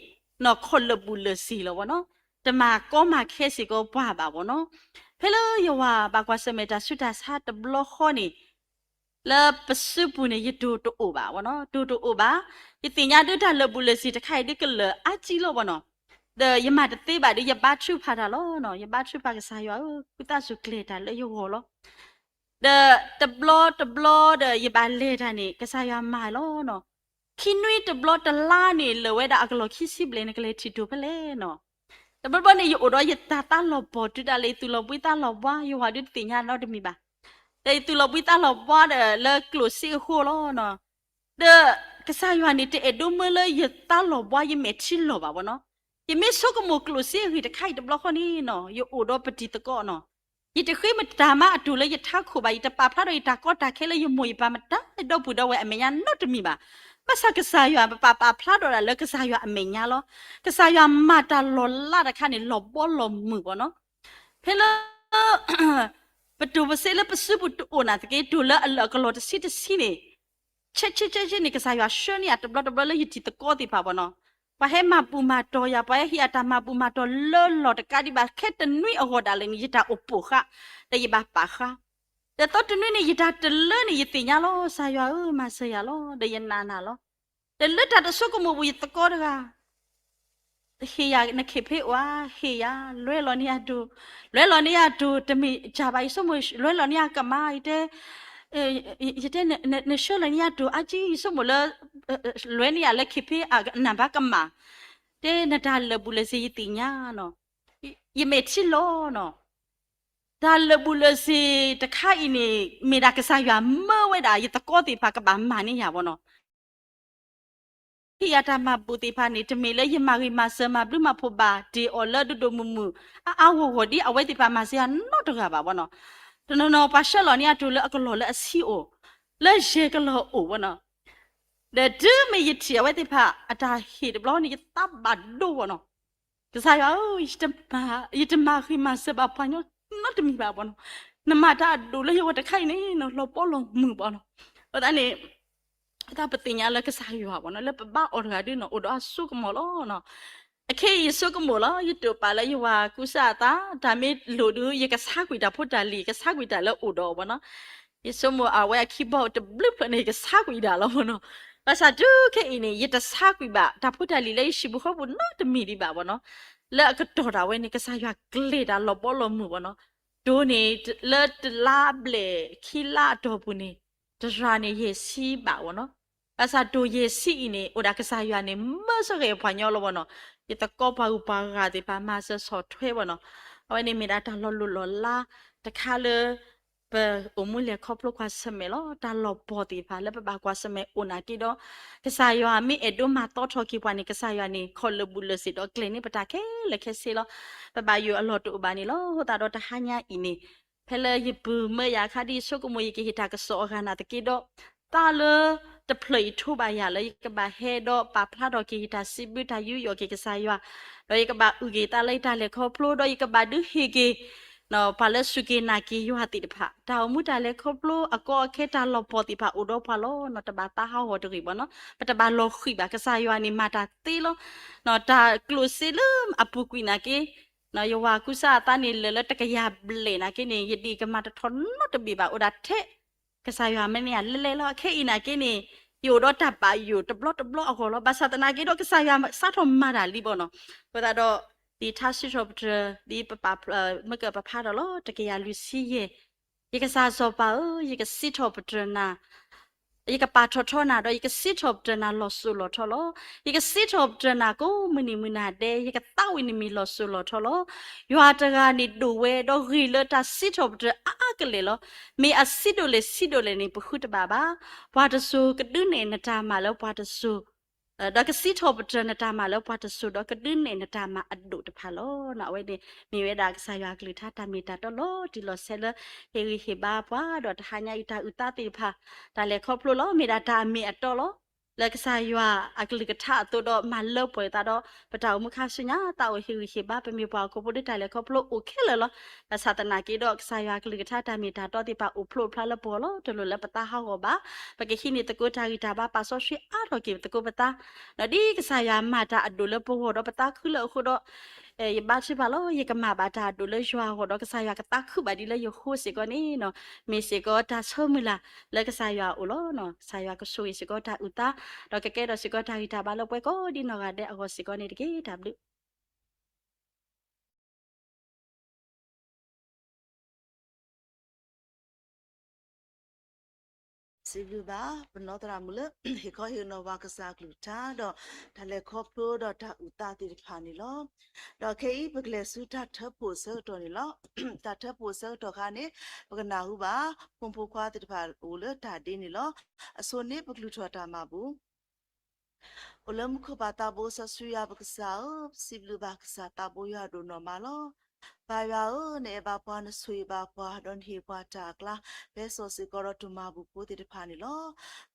ခီၣ်လၢာ်ဘူးလၢာ်စ့ၢ်လီၤဘၣ်နီၤ. တမၤကီမၤခဲစ့ၢ်ကီးပှၤဘၣ်ဘၣ်နီၤ. ဖဲလၢယဝၤဘၣ်ကွၢ်ဆၢၣ်မဲာ်တၢ်ဆူးတၢ်ဆါတဘျီဃီန့ၣ် လၢပစုပူၤန့ၣ် ယတိၢ်တအိၣ်ဘၣ်ဘၣ်နီၤ, တိၢ်တအိၣ်ဘၣ်. ယသ့ၣ်ညါဒုးတၢ်လၢာ်ဘူးလၢာ်စ့ၢ်တခါအံၤဒုးကလၢာ်အါကံလီၤဘၣ်နီၤ. ဒီးယမၤတသ့ဘၣ်ဒီး ယဘါထုကဖၣ်တၢ်လီၤနီၤ. ယဘါထုကဖၣ်ကစၢ်ယွၤဧၢ, ဝံသးစူၤကျဲၤတၢ်လၢယဂီၢ်လီၤ. ဒီးတဘျီတဘျီဒီး ယဘၣ်လဲၤတၢ်န့ၣ် ကစၢ်ယွၤမၤလီၤနီၤ. ခံနွံတဘျီတလါန့ၣ် လၢာ်ဝဲဒၣ်အကလီၢ်ခံဆံဘျဲၣ်န့ၣ် ကလဲၤထံၣ်တိၢ်ဖဲလဲၣ်နီၤ. တဘျီဘျီန့ၣ် ယအိၣ်ဒီးယတၢ်သးလီၤပှီၢ်တုၤဒၣ်လဲာ် ယသူၣ်လီၤဘှံးသးလီၤဘှါ ယဝၤဒုးတသ့ၣ်ညါနီတမံၤဘၣ်. ဒီးယသူၣ်လီၤဘှံးသးလီၤဘှါဒီးလၢကျိၣ်စ့အဃိလီၤ. ဒီးကစၢ်ယွၤန့ၣ် တအဲၣ်ဒိးမၢလၢယသးလီၤဘှါ ယမဲာ်ထံလီၤဘၣ်ဘၣ်နီၤ. ယမ့ၢ်ဆိကမိၣ်ကျိၣ်စ့အဂ့ၢ်တခါအံၤတဘျီဃီန့ၣ်နီၤ ယအိၣ်ဒီးပတံၤသကိးနီၤ. ယတဃ့မတၤမၤအတိၤလၢယထးခိၣ်ဘၣ်, ယတပာ်ဖျါဒီးယတၢ်ကီတၢ်ခဲလၢယမိၢ်ယပၢ်မတၤဒီပုၢ်ဒီဝဲၢ်အမဲာ်ညါနီတမံၤဘၣ်. ဘၣ်ဆၣ်ကစၢ်ယွၤ ပပာ်ပာ်ဖျါဒီးဒၣ်လၢကစၢ်ယွၤအမဲာ်ညါလီၤ. ကစၢ်ယွၤမၤတၢ်လီၤလးတခါန့ၣ် လီၤဘီလီၤမုၢ်ဘၣ်နီၤ. ဖဲလၢ ပတိၢ်ပစ့လၢပစုပူၤတအိၣ်နာ်သက့ တိၢ်လၢအလၢာ်အကလီၢ်တဆံတဆံန့ၣ် ဆဲးဆဲးဆဲးဆဲးန့ၣ် ကစၢ်ယွၤဆှၢန့ၢ်ယၤတဘျီတဘျီလၢယတံၤသကိးသ့ၣ်တဖၣ်ဘၣ်နီၤ. ပှၤဟဲမၤဘူၣ်မၤတီၢ်ယၤ, ပှၤဟဲဟ့ၣ်ယၤတၢ်မၤဘူၣ်မၤတီၢ်လၢလီၢ်တကးဒံးဘၣ် ခဲတနွံအဂီၢ်ဒၣ်လဲာ်န့ၣ် ယတၢ်အိၣ်ပိာ်ဃါ ဒီးယဘၣ်ပာ်ဃါ. ဒီးသီတနွံန့ၣ် ယတၢ်တလၢန့ၣ် ယသ့ၣ်ညါလီၤ, ကစၢ်ယွၤဧၢ, မၤစၢၤယၤလီၤ, ဒီးယနာ်နၤလီၤ. ဒီးလၢတၢ်တဆိကမိၣ်ပူၤ ယသကိးတဂၤ ဟ့ၣ်ယၤနခ့ၣ်ဖ့အိၣ်ဧါ, ဟ့ၣ်ယၤ, လွဲလီၤန့ၢ်ယၤတိၢ်, လွဲလီၤန့ၢ်ယၤတိၢ် တမ့ၢ်ကၢ်ဘၣ်, ယဆိကမိၣ် လွဲလီၤန့၁ၣ်ကမၣ်, ယတဲ, ယတဲ, နဆှၢလီၤန့ၢ်ယၤတိၢ်အါကံ, ယဆိကမိၣ်လၢ လွဲန့ၢ်ယၤလၢခ့ၣ်ဖ့အနၢ်ဘၣ်ကမၣ်, တဲနတၢ်လၢာ်ဘူၣ်လၢာ်စ့ၤယသ့ၣ်ညါနီၤ, ယမဲာ်ထံလီၤနီၤ. တၢ်လၢာ်ဘူၣ်လၢာ်စ့ၤတခါအံၤန့ၣ် မ့ၢ်ဒၣ်ကစၢ်ယွၤမၢဝဲဒၣ် ယသကိးသ့ၣ်တဖၣ်ကဘၣ်မၤန့ၢ်ယၤဘၣ်နီၤ. ဟ့ၣ်ယၤတၢ်မၤဘူၣ်သ့ၣ်တဖၣ်န့ၣ် တမ့ၢ်လၢယမၤဂ့ၤမၤစၢၤမၤဘျုးမၤဖှိၣ်ဘၣ် တ့ၢ်အီၤလၢဒိၣ်ဒိၣ်မုၢ်မုၢ် အါအါဂီၢ်ဂီၢ်ဒ်အဝဲသ့ၣ်တဖၣ်မၤစၢၤယၤနီတဂၤဘၣ်ဘၣ်နီၤ. တနီၤနီၤပှၤဆှၢလီၤန့ၢ်ယၤတိၢ်လၢအကလီၢ်လၢအဆံအိၣ်, လၢယဲၢ်ကလီၢ်အိၣ်ဘၣ်နီၤ. ဒီးတုၤမ့ၢ်ယထံၣ်အဝဲသ့ၣ်တဖၣ်အတၢ်ဟ့ၣ်တဘျီန့ၣ် ယသးဘၣ်ဒိဘၣ်နီၤ. ကစၢ်ယွၤဧၢ, ယတမၤဂ့ၤမၤစၢၤဘၣ်ပှၤကညီနီတမံၤဘၣ်ဘၣ်နီၤ. နမၤတၢ်အဒိၣ်လၢယဂီၢ်တခါအံၤန့ၣ် လီၤဘီလီၤမုၢ်ဘၣ်နီၤ. အဃိသတးန့ၣ် အဃိသတးပသ့ၣ်ညါလၢကစၢ်ယွၤဘၣ်နီၤ လၢပဘါအီၤတဂၤဒုနီၤ အိၣ်ဒီးအစိကမီၤလီၤ. အခဲအံၤယစိကမီၤလီၤ ယတိာ်ပာ်လၢယဝၤကူစါအသး တၢ်မ့ၢ်လိၣ်ဒု ယကဆါကွံာ်တၢ်ဖိတၢ်လံၤ ယကဆါကွံာ်တၢ်လၢအိၣ်ဒီးအီၤဘၣ်နီၤ. ယဆိကမိၣ်အဝဲအခံဘီတဘျုးဖျၢၣ်န့ၣ် ယကဆါကွံာ်ဒၣ်လီၤဘၣ်နီၤ. ဘၣ်ဆၣ်တုၤခဲအံၤန့ၣ် ယတဆါကွံာ်ဘၣ် တၢ်ဖိတၢ်လံၤလၢယဟံၣ်ပူၤဃီပူၤနီတမံၤဒံးဘၣ်ဘၣ်နီၤ. လၢအကတီၢ်ဒၣ်ဝဲန့ၣ် ကစၢ်ယွၤကျဲၤတၢ်လီၤဘီလီၤမုၢ်ဘၣ်နီၤ. တိၢ်န့ၣ် လၢတလါဘျဲၣ်ခံလါအတီၢ်ပူၤန့ၣ် တရၤန့ၣ်ယဲၢ်ဆံဘၣ်ဘၣ်နီၤ. ဘၣ်ဆၣ်တိၢ်ယဲၢ်ဆံအံၤန့ၣ် အိၣ်ဒၣ်ကစၢ်ယွၤန့ၣ် မၢစ့ၢ်ကီးပှၤကညီလီၤဘၣ်နီၤ. ယသကိးပှၤဂုၤပှၤဂၤသ့ၣ်တဖၣ်မၤစၢၤဆီၣ်ထွဲဘၣ်နီၤ. အဝဲန့ၣ်မ့ၢ်ဒၣ်တၢ်လီၤလိၢ်လီၤလးတခါလၢ ပအိၣ်မူလဲၤခီဖျိကွၢ်ဆၢၣ်မဲာ်လီၤ. တၢ်လီၤပှီၢ်သ့ၣ်တဖၣ်လၢပဘၣ်ကွၢ်ဆၢၣ်မဲာ်အိၣ်နာ်က့ဒီး ကစၢ်ယွၤမ့ၢ်အဲၣ်ဒိးမၤသီထီၣ်က့ၤပှၤန့ၣ် ကစၢ်ယွၤန့ၣ် ခီၣ်လၢာ်ဘူၣ်လၢာ်စ့ၣ်ဒီးကျဲၤန့ၢ်ပတၢ်ခဲလၢာ်ခဲဆ့လီၤ. ပဘၣ်ယိၣ်အလီၢ်တအိၣ်ဘၣ်န့ၣ်လီၤ. အဃိသတးဒီးတဟါညါအံၤန့ၣ် ဖဲလၢယပုၢ်မၢယၤအခါဒ်ယဆိကမိၣ် ယကဟ့ၣ်တၢ်ကစီၣ်အဂၤနာ်သက့ဒီး သးလၢတဖျၢၣ်အံၤထိးဘၣ်ယၤလၢယကဘၣ်ဟဲဒီးပာ်ဖျါထီၣ်က့ၤယတၢ်စံးဘျုးတၢ်ယူးယီၣ်က့ၤကစၢ်ယွၤ, ဒီးယကဘၣ်အုၣ်က့ၤသးလၢယတၢ်လဲၤခီဖျိ ဒီးယကဘၣ်ဒုးဟ့ၣ်က့ၤ ပှၤလၢစူၢ်က့ၤနာ်က့ၤယွၤသ့ၣ်တဖၣ် တၢ်အိၣ်မူတၢ်လဲၤခီဖျိအကီအခဲတၢ်လီၤပှီၢ်သ့ၣ်တဖၣ်အိၣ်ဒီးပှၤလီၤ. တဘၣ်သးဟးဂီၤတဂ့ၤဘၣ်နီၤ. ပတဘၣ်လီၤဃံၣ်ဘၣ် ကစၢ်ယွၤန့ၣ်မၤတၢ်သ့လီၤ. တၢ်ကျိၣ်စ့လၢအပူၤကွံာ်နာ်က့ ယဝၤကူစါအသးန့ၣ် လၢာ်လၢတကယၤဘျဲၣ်နာ်က့န့ၣ် ယဒံၣ်ကမၤတထီၣ်နီတဘ့ၣ်ဘၣ် အိၣ်ဒၣ်ထဲ ကစၢ်ယွၤမၢန့ၢ်ယၤလဲၣ်လဲၣ်လီၤ. ခဲအံၤနာ်က့န့ၣ် ယအိၣ်ဒီးတၢ်ဘၣ်ယိၣ်တဘျီတဘျီအဂီၢ်လီၤ. ဘၣ်ဆၣ်သနာ်က့ဒီး ကစၢ်ယွၤစးထီၣ်မၤတၢ်လံဘၣ်နီၤ. အဃိသတးဒီး ဒ်ထါစံးထီၣ်ပတြၢၤ ဒ်ပပာ် မ့ၢ်ကပဖးဒီးလီၤ တကယၤလွံၢ်ဆံယဲၢ်, ယကစၢ်စီၤပၤဧၢ, ယကစံးထီၣ်ပတြၢၤနၤ ယကပာ်ထီၣ်ထီနၤ ဒီးယကစံးထီၣ်ပတြၢၤနၤလီၤစိၤလီၤထီလီၤ. ယကစံးထီၣ်ပတြၢၤနၤကိးမုၢ်နံၤမုၢ်နၤဒဲး, ယကသးဝံၣ်နမံၤလီၤစိၤလီၤထီလီၤ. ယွၤတဂၤန့ၣ်ဒိၣ်ဝဲ ဒီးဂ့ၤလၢတၢ်စံးထီၣ်ပတြၢၤအါအါကလဲာ်လီၤ. မ့ၢ်အဆံးဒိၣ်လဲၣ်ဆံးဒိၣ်လဲၣ်န့ၣ် ပဃုတဘၣ်ဘၣ်. ပှၤတစိၤကဒုးနဲၣ်နတၢ်မၤလၢပှၤတစိၤ ဒီးကစံးထီၣ်ပတြၢၤနတၢ်မၤလၢပှၤတစိၤ ဒီးကဒုးနဲၣ်နတၢ်မၤအဒိၣ်တဖၣ်လီၤ. အဝဲန့ၣ် မ့ၢ်ဝဲဒၣ်ကစၢ်ယွၤအကလုၢ်ကထါတၢ်မ့ၢ်တၢ်တီလီၤတံၢ်လီၤဆဲးလၢ ဟ့ၣ်ဂံၢ်ဟ့ၣ်ဘါပှၤ ဒီးတဟါညါအံၤတၢ်အုၣ်သးသ့ၣ်တဖၣ် တၢ်လဲၤခီဖျိလီၤ. မ့ၢ်ဒၣ်တၢ်အမ့ၢ်အတီလီၤ. လၢကစၢ်ယွၤအကလုၢ်ကထါအသိးဒီး မၤလၢပှဲၤသးဒီး ပတၢ်အိၣ်မူခါဆူညါ သးအိၣ်ဟ့ၣ်ဂံၢ်ဟ့ၣ်ဘါ ပမ့ၢ်ပှၤဟီၣ်ခိၣ်ဖိဒီးတၢ်လဲၤခီဖျိအိၣ်ခဲလၢာ်လီၤ. ဘၣ်ဆၣ်သနာ်က့ဒီး ကစၢ်ယွၤအကလုၢ်ကထါတၢ်မ့ၢ်တၢ်တီသ့ၣ်တဖၣ်အိၣ်ဖျိဖျါလၢပဂီၢ်လီၤ. တလိၣ်လၢပသးဟးဂီၤဘၣ်. ပကဟံးန့ၢ်သကိးတၢ်ဂံၢ်တၢ်ဘါ ပာ်စီဆှံအါထီၣ်က့ၤသကိးပသး ဒီးဒ်ကစၢ်ယွၤမၤတၢ်အဒိၣ်လၢပဂီၢ်ဒီးပသးခုလၢအဃိဒီး ယဘါထုကဖၣ်လီၤ. ယကမၤဘၣ်တၢ်အဒိၣ်လၢယွၤအဂီၢ်ဒီး ကစၢ်ယွၤကသးခုဘၣ်ဒ်လၢယဃိစ့ၢ်ကီးန့ၣ် မ့ၢ်စ့ၢ်ကီးတၢ်ဆၢမုၢ်လၢ်လၢကစၢ်ယွၤအအိၣ်လီၤ. ကစၢ်ယွၤကဆိၣ်ဂ့ၤစ့ၢ်ကီးတၢ်အုၣ်သး ဒီးကကဲထီၣ်စ့ၢ်ကီးတၢ်ဂံၢ်တၢ်ဘါလၢပှၤကိးဒ်နီၢ်ဂၤဒဲးအဂီၢ်စ့ၢ်ကီးန့ၣ်တက့ၢ်. တၢ်ဘျုး စံးဘျုးဘၣ် ပနီၢ်သရၣ်မုၣ်လၢ ဟ့ၣ်ခီဟ့ၣ်နီၤပှၤကစၢ်အကလုၢ်ကထါ ဒီးတၢ်လဲၤခီဖျိဒီးတၢ်အုၣ်သးသ့ၣ်တဖၣ်န့ၣ်လီၤ. ဒီးခဲအံၤ ပကလဲၤဆူတၢ်ထၢဖှိၣ်အဆၢကတီၢ်န့ၣ်လီၤ. တၢ်ထၢဖှိၣ်အဆၢကတီၢ်အခါန့ၣ် ပကနၢ်ဟူဘၣ် ဖိမုၣ်ဖိခွါသ့ၣ်တဖၣ်အိၣ်လၢတၢ်ဒ့န့ၣ်လီၤ. အဆိန့ၣ် ပကလုၢ်ထီၣ်တၢ်မၤဘူၣ် အိၣ်လၢမူခိၣ်ဘၣ်သးဘိစီဆှံယွၤပကစၢ်ဧၢ, ပစံးဘျုးဘၣ်ကစၢ်သးဘိယွၤဒိၣ်နီၢ်မးလီၤ. ပၢ်ယွၤဧၢ, နအဲၣ်ဘၣ်ပှၤ, နဆိၣ်ဂ့ၤဘၣ်ပှၤ, ဒီးနဟ့ၣ်ပှၤတၢ်အကျါ, ဖဲစီၤစ့ၢ်ကီးဒီးတၢ်မၤဘူၣ်ဖိသ့ၣ်တဖၣ်န့ၣ်လီၤ.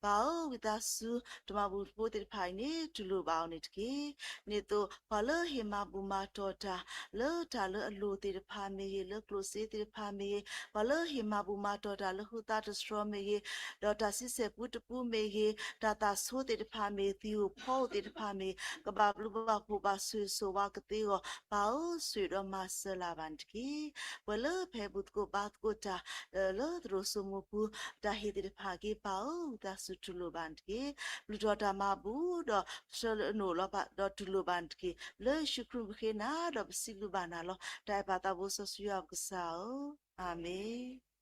ပၢ်ဧၢ, ဝံသးစူၤ တၢ်မၤဘူၣ်ဖိသ့ၣ်တဖၣ်အံၤန့ၣ် တူၢ်လိာ်ဘၣ်အီၤန့ၣ်တက့ၢ်. ဒ်သိး ပှၤလၢဟ့ၣ်မၤဘူၣ်မၤတီၢ်တၢ် လၢတၢ်လၢအလိၤသ့ၣ်တဖၣ်မ့ၢ်ဂ့ၤ, လၢကျိၣ်စ့သ့ၣ်တဖၣ်မ့ၢ်ဂ့ၤ, ပှၤလၢဟ့ၣ်မၤဘူၣ်မၤတီၢ်တၢ်လၢဃုသးတစှီၤမ့ၢ်ဂ့ၤ, ဒီးတၢ်ဆံဆဲၣ်ပူတပူမ့ၢ်ဂ့ၤ, တၢ်သးဆိသ့ၣ်တဖၣ်မ့ၢ်ဂ့ၤ, သံၣ်ဧိၤဖီဧိၤသ့ၣ်တဖၣ်မ့ၢ်ဂ့ၤ, ကဘၣ်ဘျုးဘၣ်ဖှိၣ်ဘၣ်ဆိၣ်ဂ့ၤဆိၣ်ဝါကသ့အဂီၢ်, ပၢ်ဧၢ, ဆိၣ်ဂ့ၤဒီးမၤစၢၤလၢ်ဘၣ်န့ၣ်တက့ၢ်. ပှၤလၢဖဲဘူၣ်သကိးဘါသကိးတၢ် လၢသရိာ်စိမိၤပူၤ တၢ်ဟ့ၣ်သ့ၣ်တဖၣ်က့ၤ ပၢ်ဧၢ, ဝံသးစူၤတူၢ်လိာ်ဘၣ်န့ၣ်တက့ၢ်. ဘျုးထီၣ်တၢ်မၤဘူၣ်ဒီး ဆှၢလၢနအိၣ်လီၤ ဒီးတူၢ်လိာ်ဘၣ်န့ၣ်တက့ၢ်. လၢယ့ၣ်ၡူးခရံာ်မံၤဃ့နၤဒီးပစံးဘျုးဘၣ်နၤလီၤ. တၢ်အဲၣ်ပၢ်သးဘိစီဆှံယွၤပကစၢ်ဧၢ, အၤမ့ၣ်.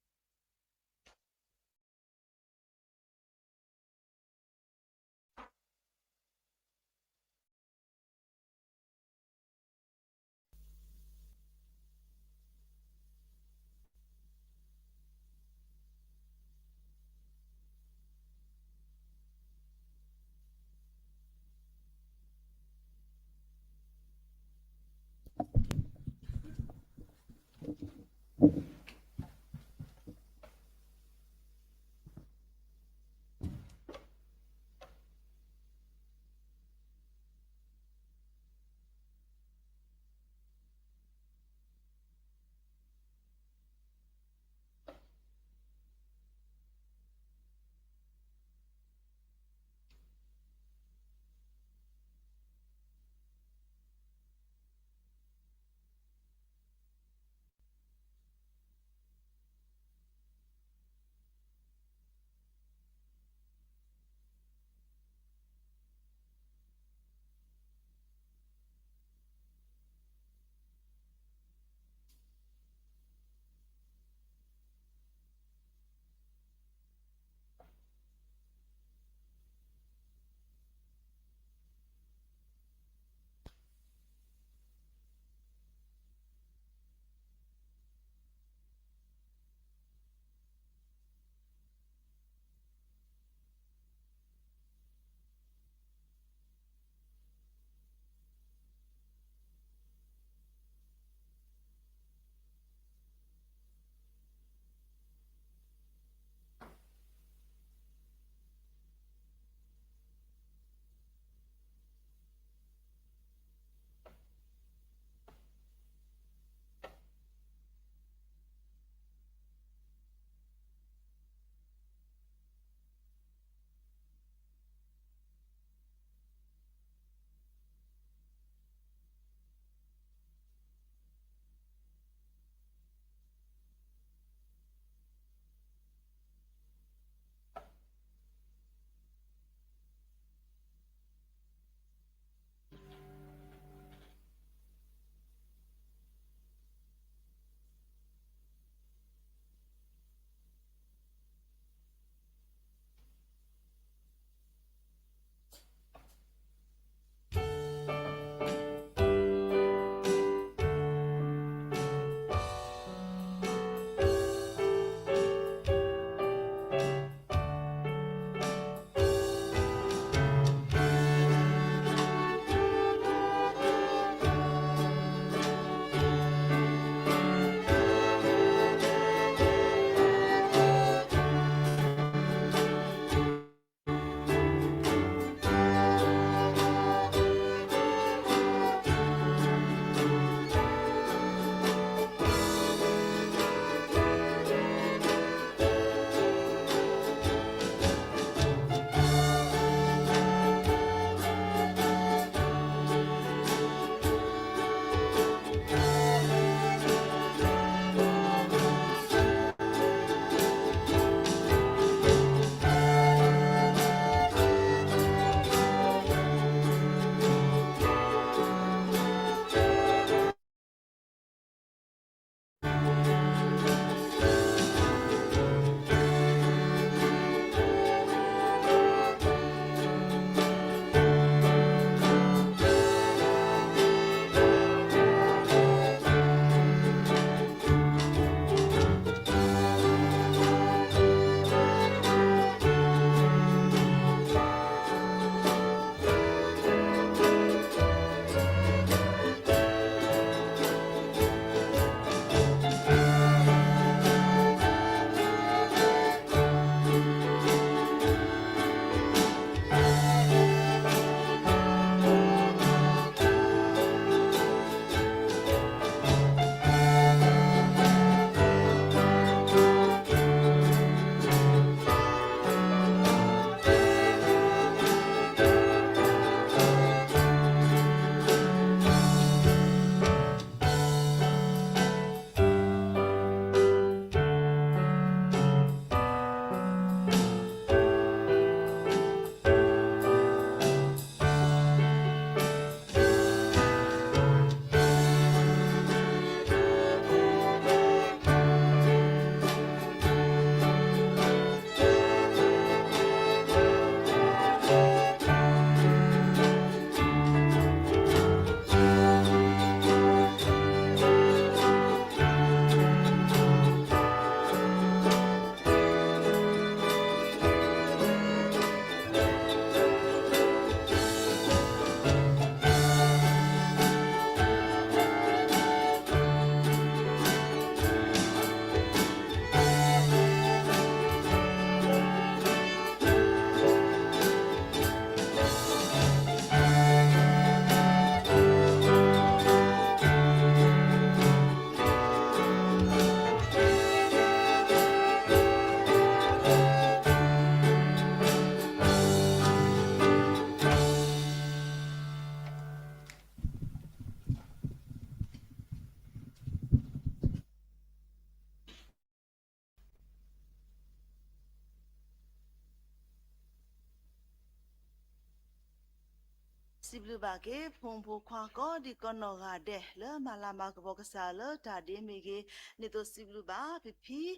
စံးဘျုးဘၣ်က့ၤ ဖိမုၣ်ဖိခွါကိးဒံကိးနီၢ်ဂၤဒဲး လၢမၤလၤမၤကပီၤကစၢ်လၢတၢ်ဒ့မ့ၢ်ဂ့ၤ, ဒ်သိးစံးဘျုးဘၣ်ဖံဖံ ဒီး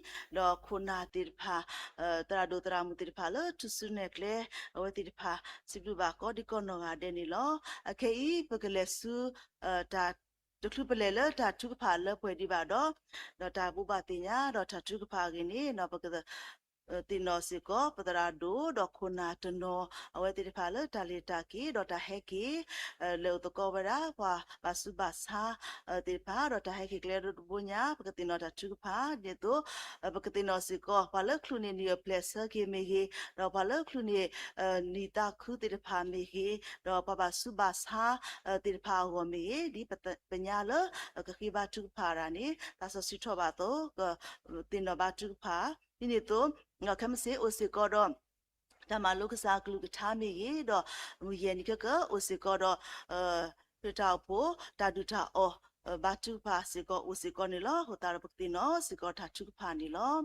ခိၣ်နၢ်သ့ၣ်တဖၣ်, သရၣ်ဒိၣ်သရၣ်မုၣ်သ့ၣ်တဖၣ်လၢထူၣ်စုနဲၣ်ကျဲ အဝဲသ့ၣ်တဖၣ် စံးဘျုးဘၣ်ကိးဒံကိးနီၢ်ဂၤဒဲးန့ၣ်လီၤ. အခဲအံၤ ပကလဲၤဆူ တၢ် တချုးပလဲၤလၢတၢ်ထုကဖၣ်လၢပှဲၤဒံးဘၣ်ဒီး, ဒီးတၢ်ဘိးဘၣ်သ့ၣ်ညါ ဒီးတၢ်ထုကဖၣ်အဂ့ၢ်န့ၣ် ပက သ့ၣ်နီၣ်စ့ၢ်ကီး ပသရၣ်ဒိၣ် ဒီးခိၣ်နၢ်တနီၤ အဝဲသ့ၣ်တဖၣ်လၢတၢ်လဲၤတၢ်က့ၤ ဒီးတၢ်ဟဲက့ၤ လဲၤအိၣ်သကိးဝဲဒၣ် ပှၤဘၣ်ဆူးဘၣ်ဆါသ့ၣ်တဖၣ် ဒီးတၢ်ဟဲက့ၤကျဲဒိတဘိညါ ပကသ့ၣ်နီၣ်တၢ်ထုကဖၣ် ဒ်သိး ပကသ့ၣ်နီၣ်စ့ၢ်ကီး ပှၤလၢချုးန့ၢ်နံၣ်အပျဲၢ်ဆၢက့ၤမ့ၢ်ဂ့ၤ, ဒီးပှၤလၢချုးန့ၢ် နံၣ်သးခုသ့ၣ်တဖၣ်မ့ၢ်ဂ့ၤ, ဒီးပှၤဘၣ်ဆူးဘၣ်ဆါသ့ၣ်တဖၣ်အဂီၢ်မ့ၢ်ဂ့ၤ, ဒ်ပညါလၢ ကဃ့ဘါထုကဖၣ်ဒၣ်န့ၣ် သးစီဆှံထီၣ်ဘၣ်အသိး ကသ့ၣ်နီၣ်ဘါထုကဖၣ် ဒ်န့ၣ်အသိး ခဲမုၢ်ဆ့ၣ်အိၣ်စ့ၢ်ကီးဒီး တၢ်မၤလိကစၢ်အကလုၢ်ကထါမ့ၢ်ဂ့ၤ, ဒီးမုၢ်ယဲၢ်နံၤခဲက အိၣ်စ့ၢ်ကီးဒီး ခရံာ်တၢ်အိၣ်ဖှိၣ် တၢ်ဒုၣ်တၢ်အီၣ် ဘါထုကဖၣ်စ့ၢ်ကီးအိၣ်စ့ၢ်ကီးန့ၣ်လီၤ. အဃိသတးဒီးပကသ့ၣ်နီၣ်စ့ၢ်ကီးတၢ်ထုကဖၣ်န့ၣ်လီၤ.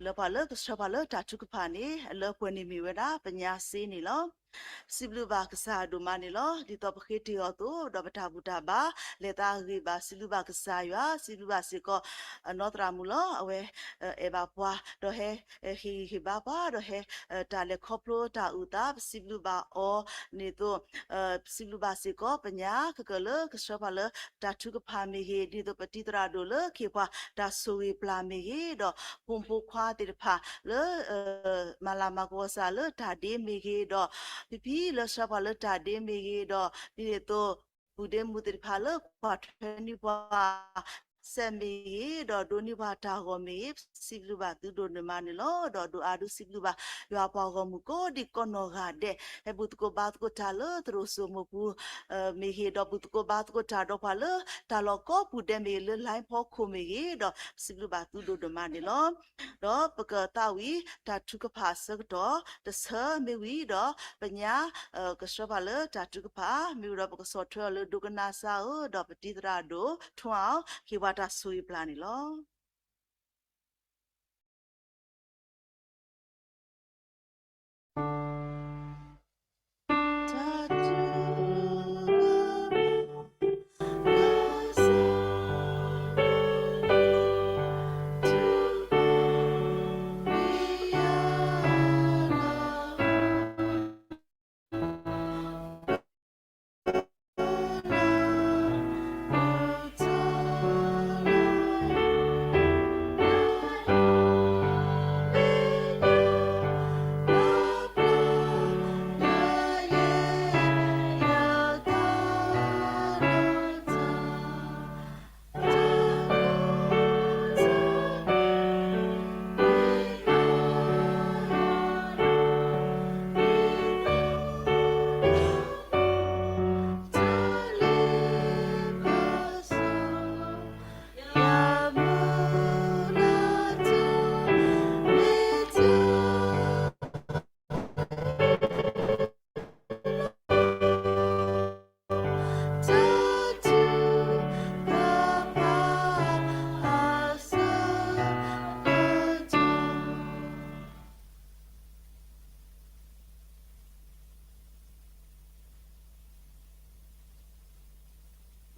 လၢပှၤလၢကဆှၢပှၤလၢတၢ်ထုကဖၣ်န့ၣ် အလၢပှဲၤန့ၣ်မ့ၢ်ဝဲဒၣ် ပညါစ့န့ၣ်လီၤ. စံးဘျုးဘၣ်ကစၢ်အဒိၣ်မးန့ၣ်လီၤ. ဒ်သိးပဃ့တ့ၢ်အီၤအသိး ဒီးပတၢ်ဘူၣ်တၢ်ဘါ လဲၤသးဂ့ၤဘၣ် စံးဘျုးဘၣ်ကစၢ်ယွၤ စံးဘျုးဘၣ်စ့ၢ်ကီး နီၢ်သရၣ်မုၣ်လီၤ. အဝဲ အဲၣ်ဘၣ်ပှၤ ဒီးဟဲ ဟ့ၣ်ဂံၢ်ဟ့ၣ်ဘါပှၤ ဒီးဟဲ တၢ်လဲၤခီဖျိတၢ်အုၣ်သး ပစံးဘျုးဘၣ်အီၤန့ၣ်အသိး စံးဘျုးဘၣ်စ့ၢ်ကီး ပညါခဲကလၢကဆှၢပှၤလၢတၢ်ထုကဖၣ်မ့ၢ်ဂ့ၤ, ဒ်သိးပတံၤသရၣ်ဒိၣ်လၢကဟ့ၣ်ပှၤတၢ်ဆိၣ်ဂ့ၤပျၢ်မ့ၢ်ဂ့ၤ, ဒီးဖိမုၣ်ဖိခွါသ့ၣ်တဖၣ်လၢ မၤလၤမၤကပီၤကစၢ်လၢတၢ်ဒ့မ့ၢ်ဂ့ၤ, ဒီးဖံဖံလၢဆှၢပှၤလၢတၢ်ဒ့မ့ၢ်ဂ့ၤ, ဒီးဒ်န့ၣ်အသိး ပုၢ်ဒ့မုၣ်သ့ၣ်တဖၣ်လၢကွၢ်ထွဲန့ၢ်ပှၤ စဲးမ့ၢ်ဂ့ၤ, ဒီးဒိးန့ၢ်ပှၤတၢ်ဂီၤမ့ၢ်ဂ့ၤ, စံးဘျုးဘၣ်သုဒိၣ်န့ၢ်မးန့ၣ်လီၤ. ဒီးဒိၣ်အါဒိၣ်စံးဘျုးဘၣ် ယွၤပှၤဂီၢ်မုၢ်ကိးဒံကိးနီၢ်ဂၤဒဲး ဟဲဘူၣ်သကိးဘါသကိးတၢ်လၢသရိာ်စိမိၢ်ပူၤ မ့ၢ်ဂ့ၤ, ဒီးဘူၣ်သကိးဘါသကိးတၢ်ဒီးပှၤလၢတၢ်လီၢ်ကိးပူၤဒဲးမ့ၢ်ဂ့ၤ, လၢ line ဖီခိၣ်မ့ၢ်ဂ့ၤ, ဒီးစံးဘျုးဘၣ်သုဒိၣ်န့ၢ်မးန့ၣ်လီၤ. ဒီးပကသးဝံၣ်တၢ်ထုကဖၣ်အဆၢကတီၢ်တဆၢမ့ၢ်ဝံၤဒီး ပညါ ကဆှၢပှၤလၢတၢ်ထုကဖၣ် မ့ၢ်ဝံၤဒီးပကဆီၣ်ထွဲအီၤလၢဒိကနၣ်စၢ်ဧၢ, ဒီးပတံၤသရၣ်ဒိၣ် ထွန်းအောင် ဟ့ၣ်ပှၤတၢ်ဆိၣ်ဂ့ၤပျၢ်န့ၣ်လီၤ.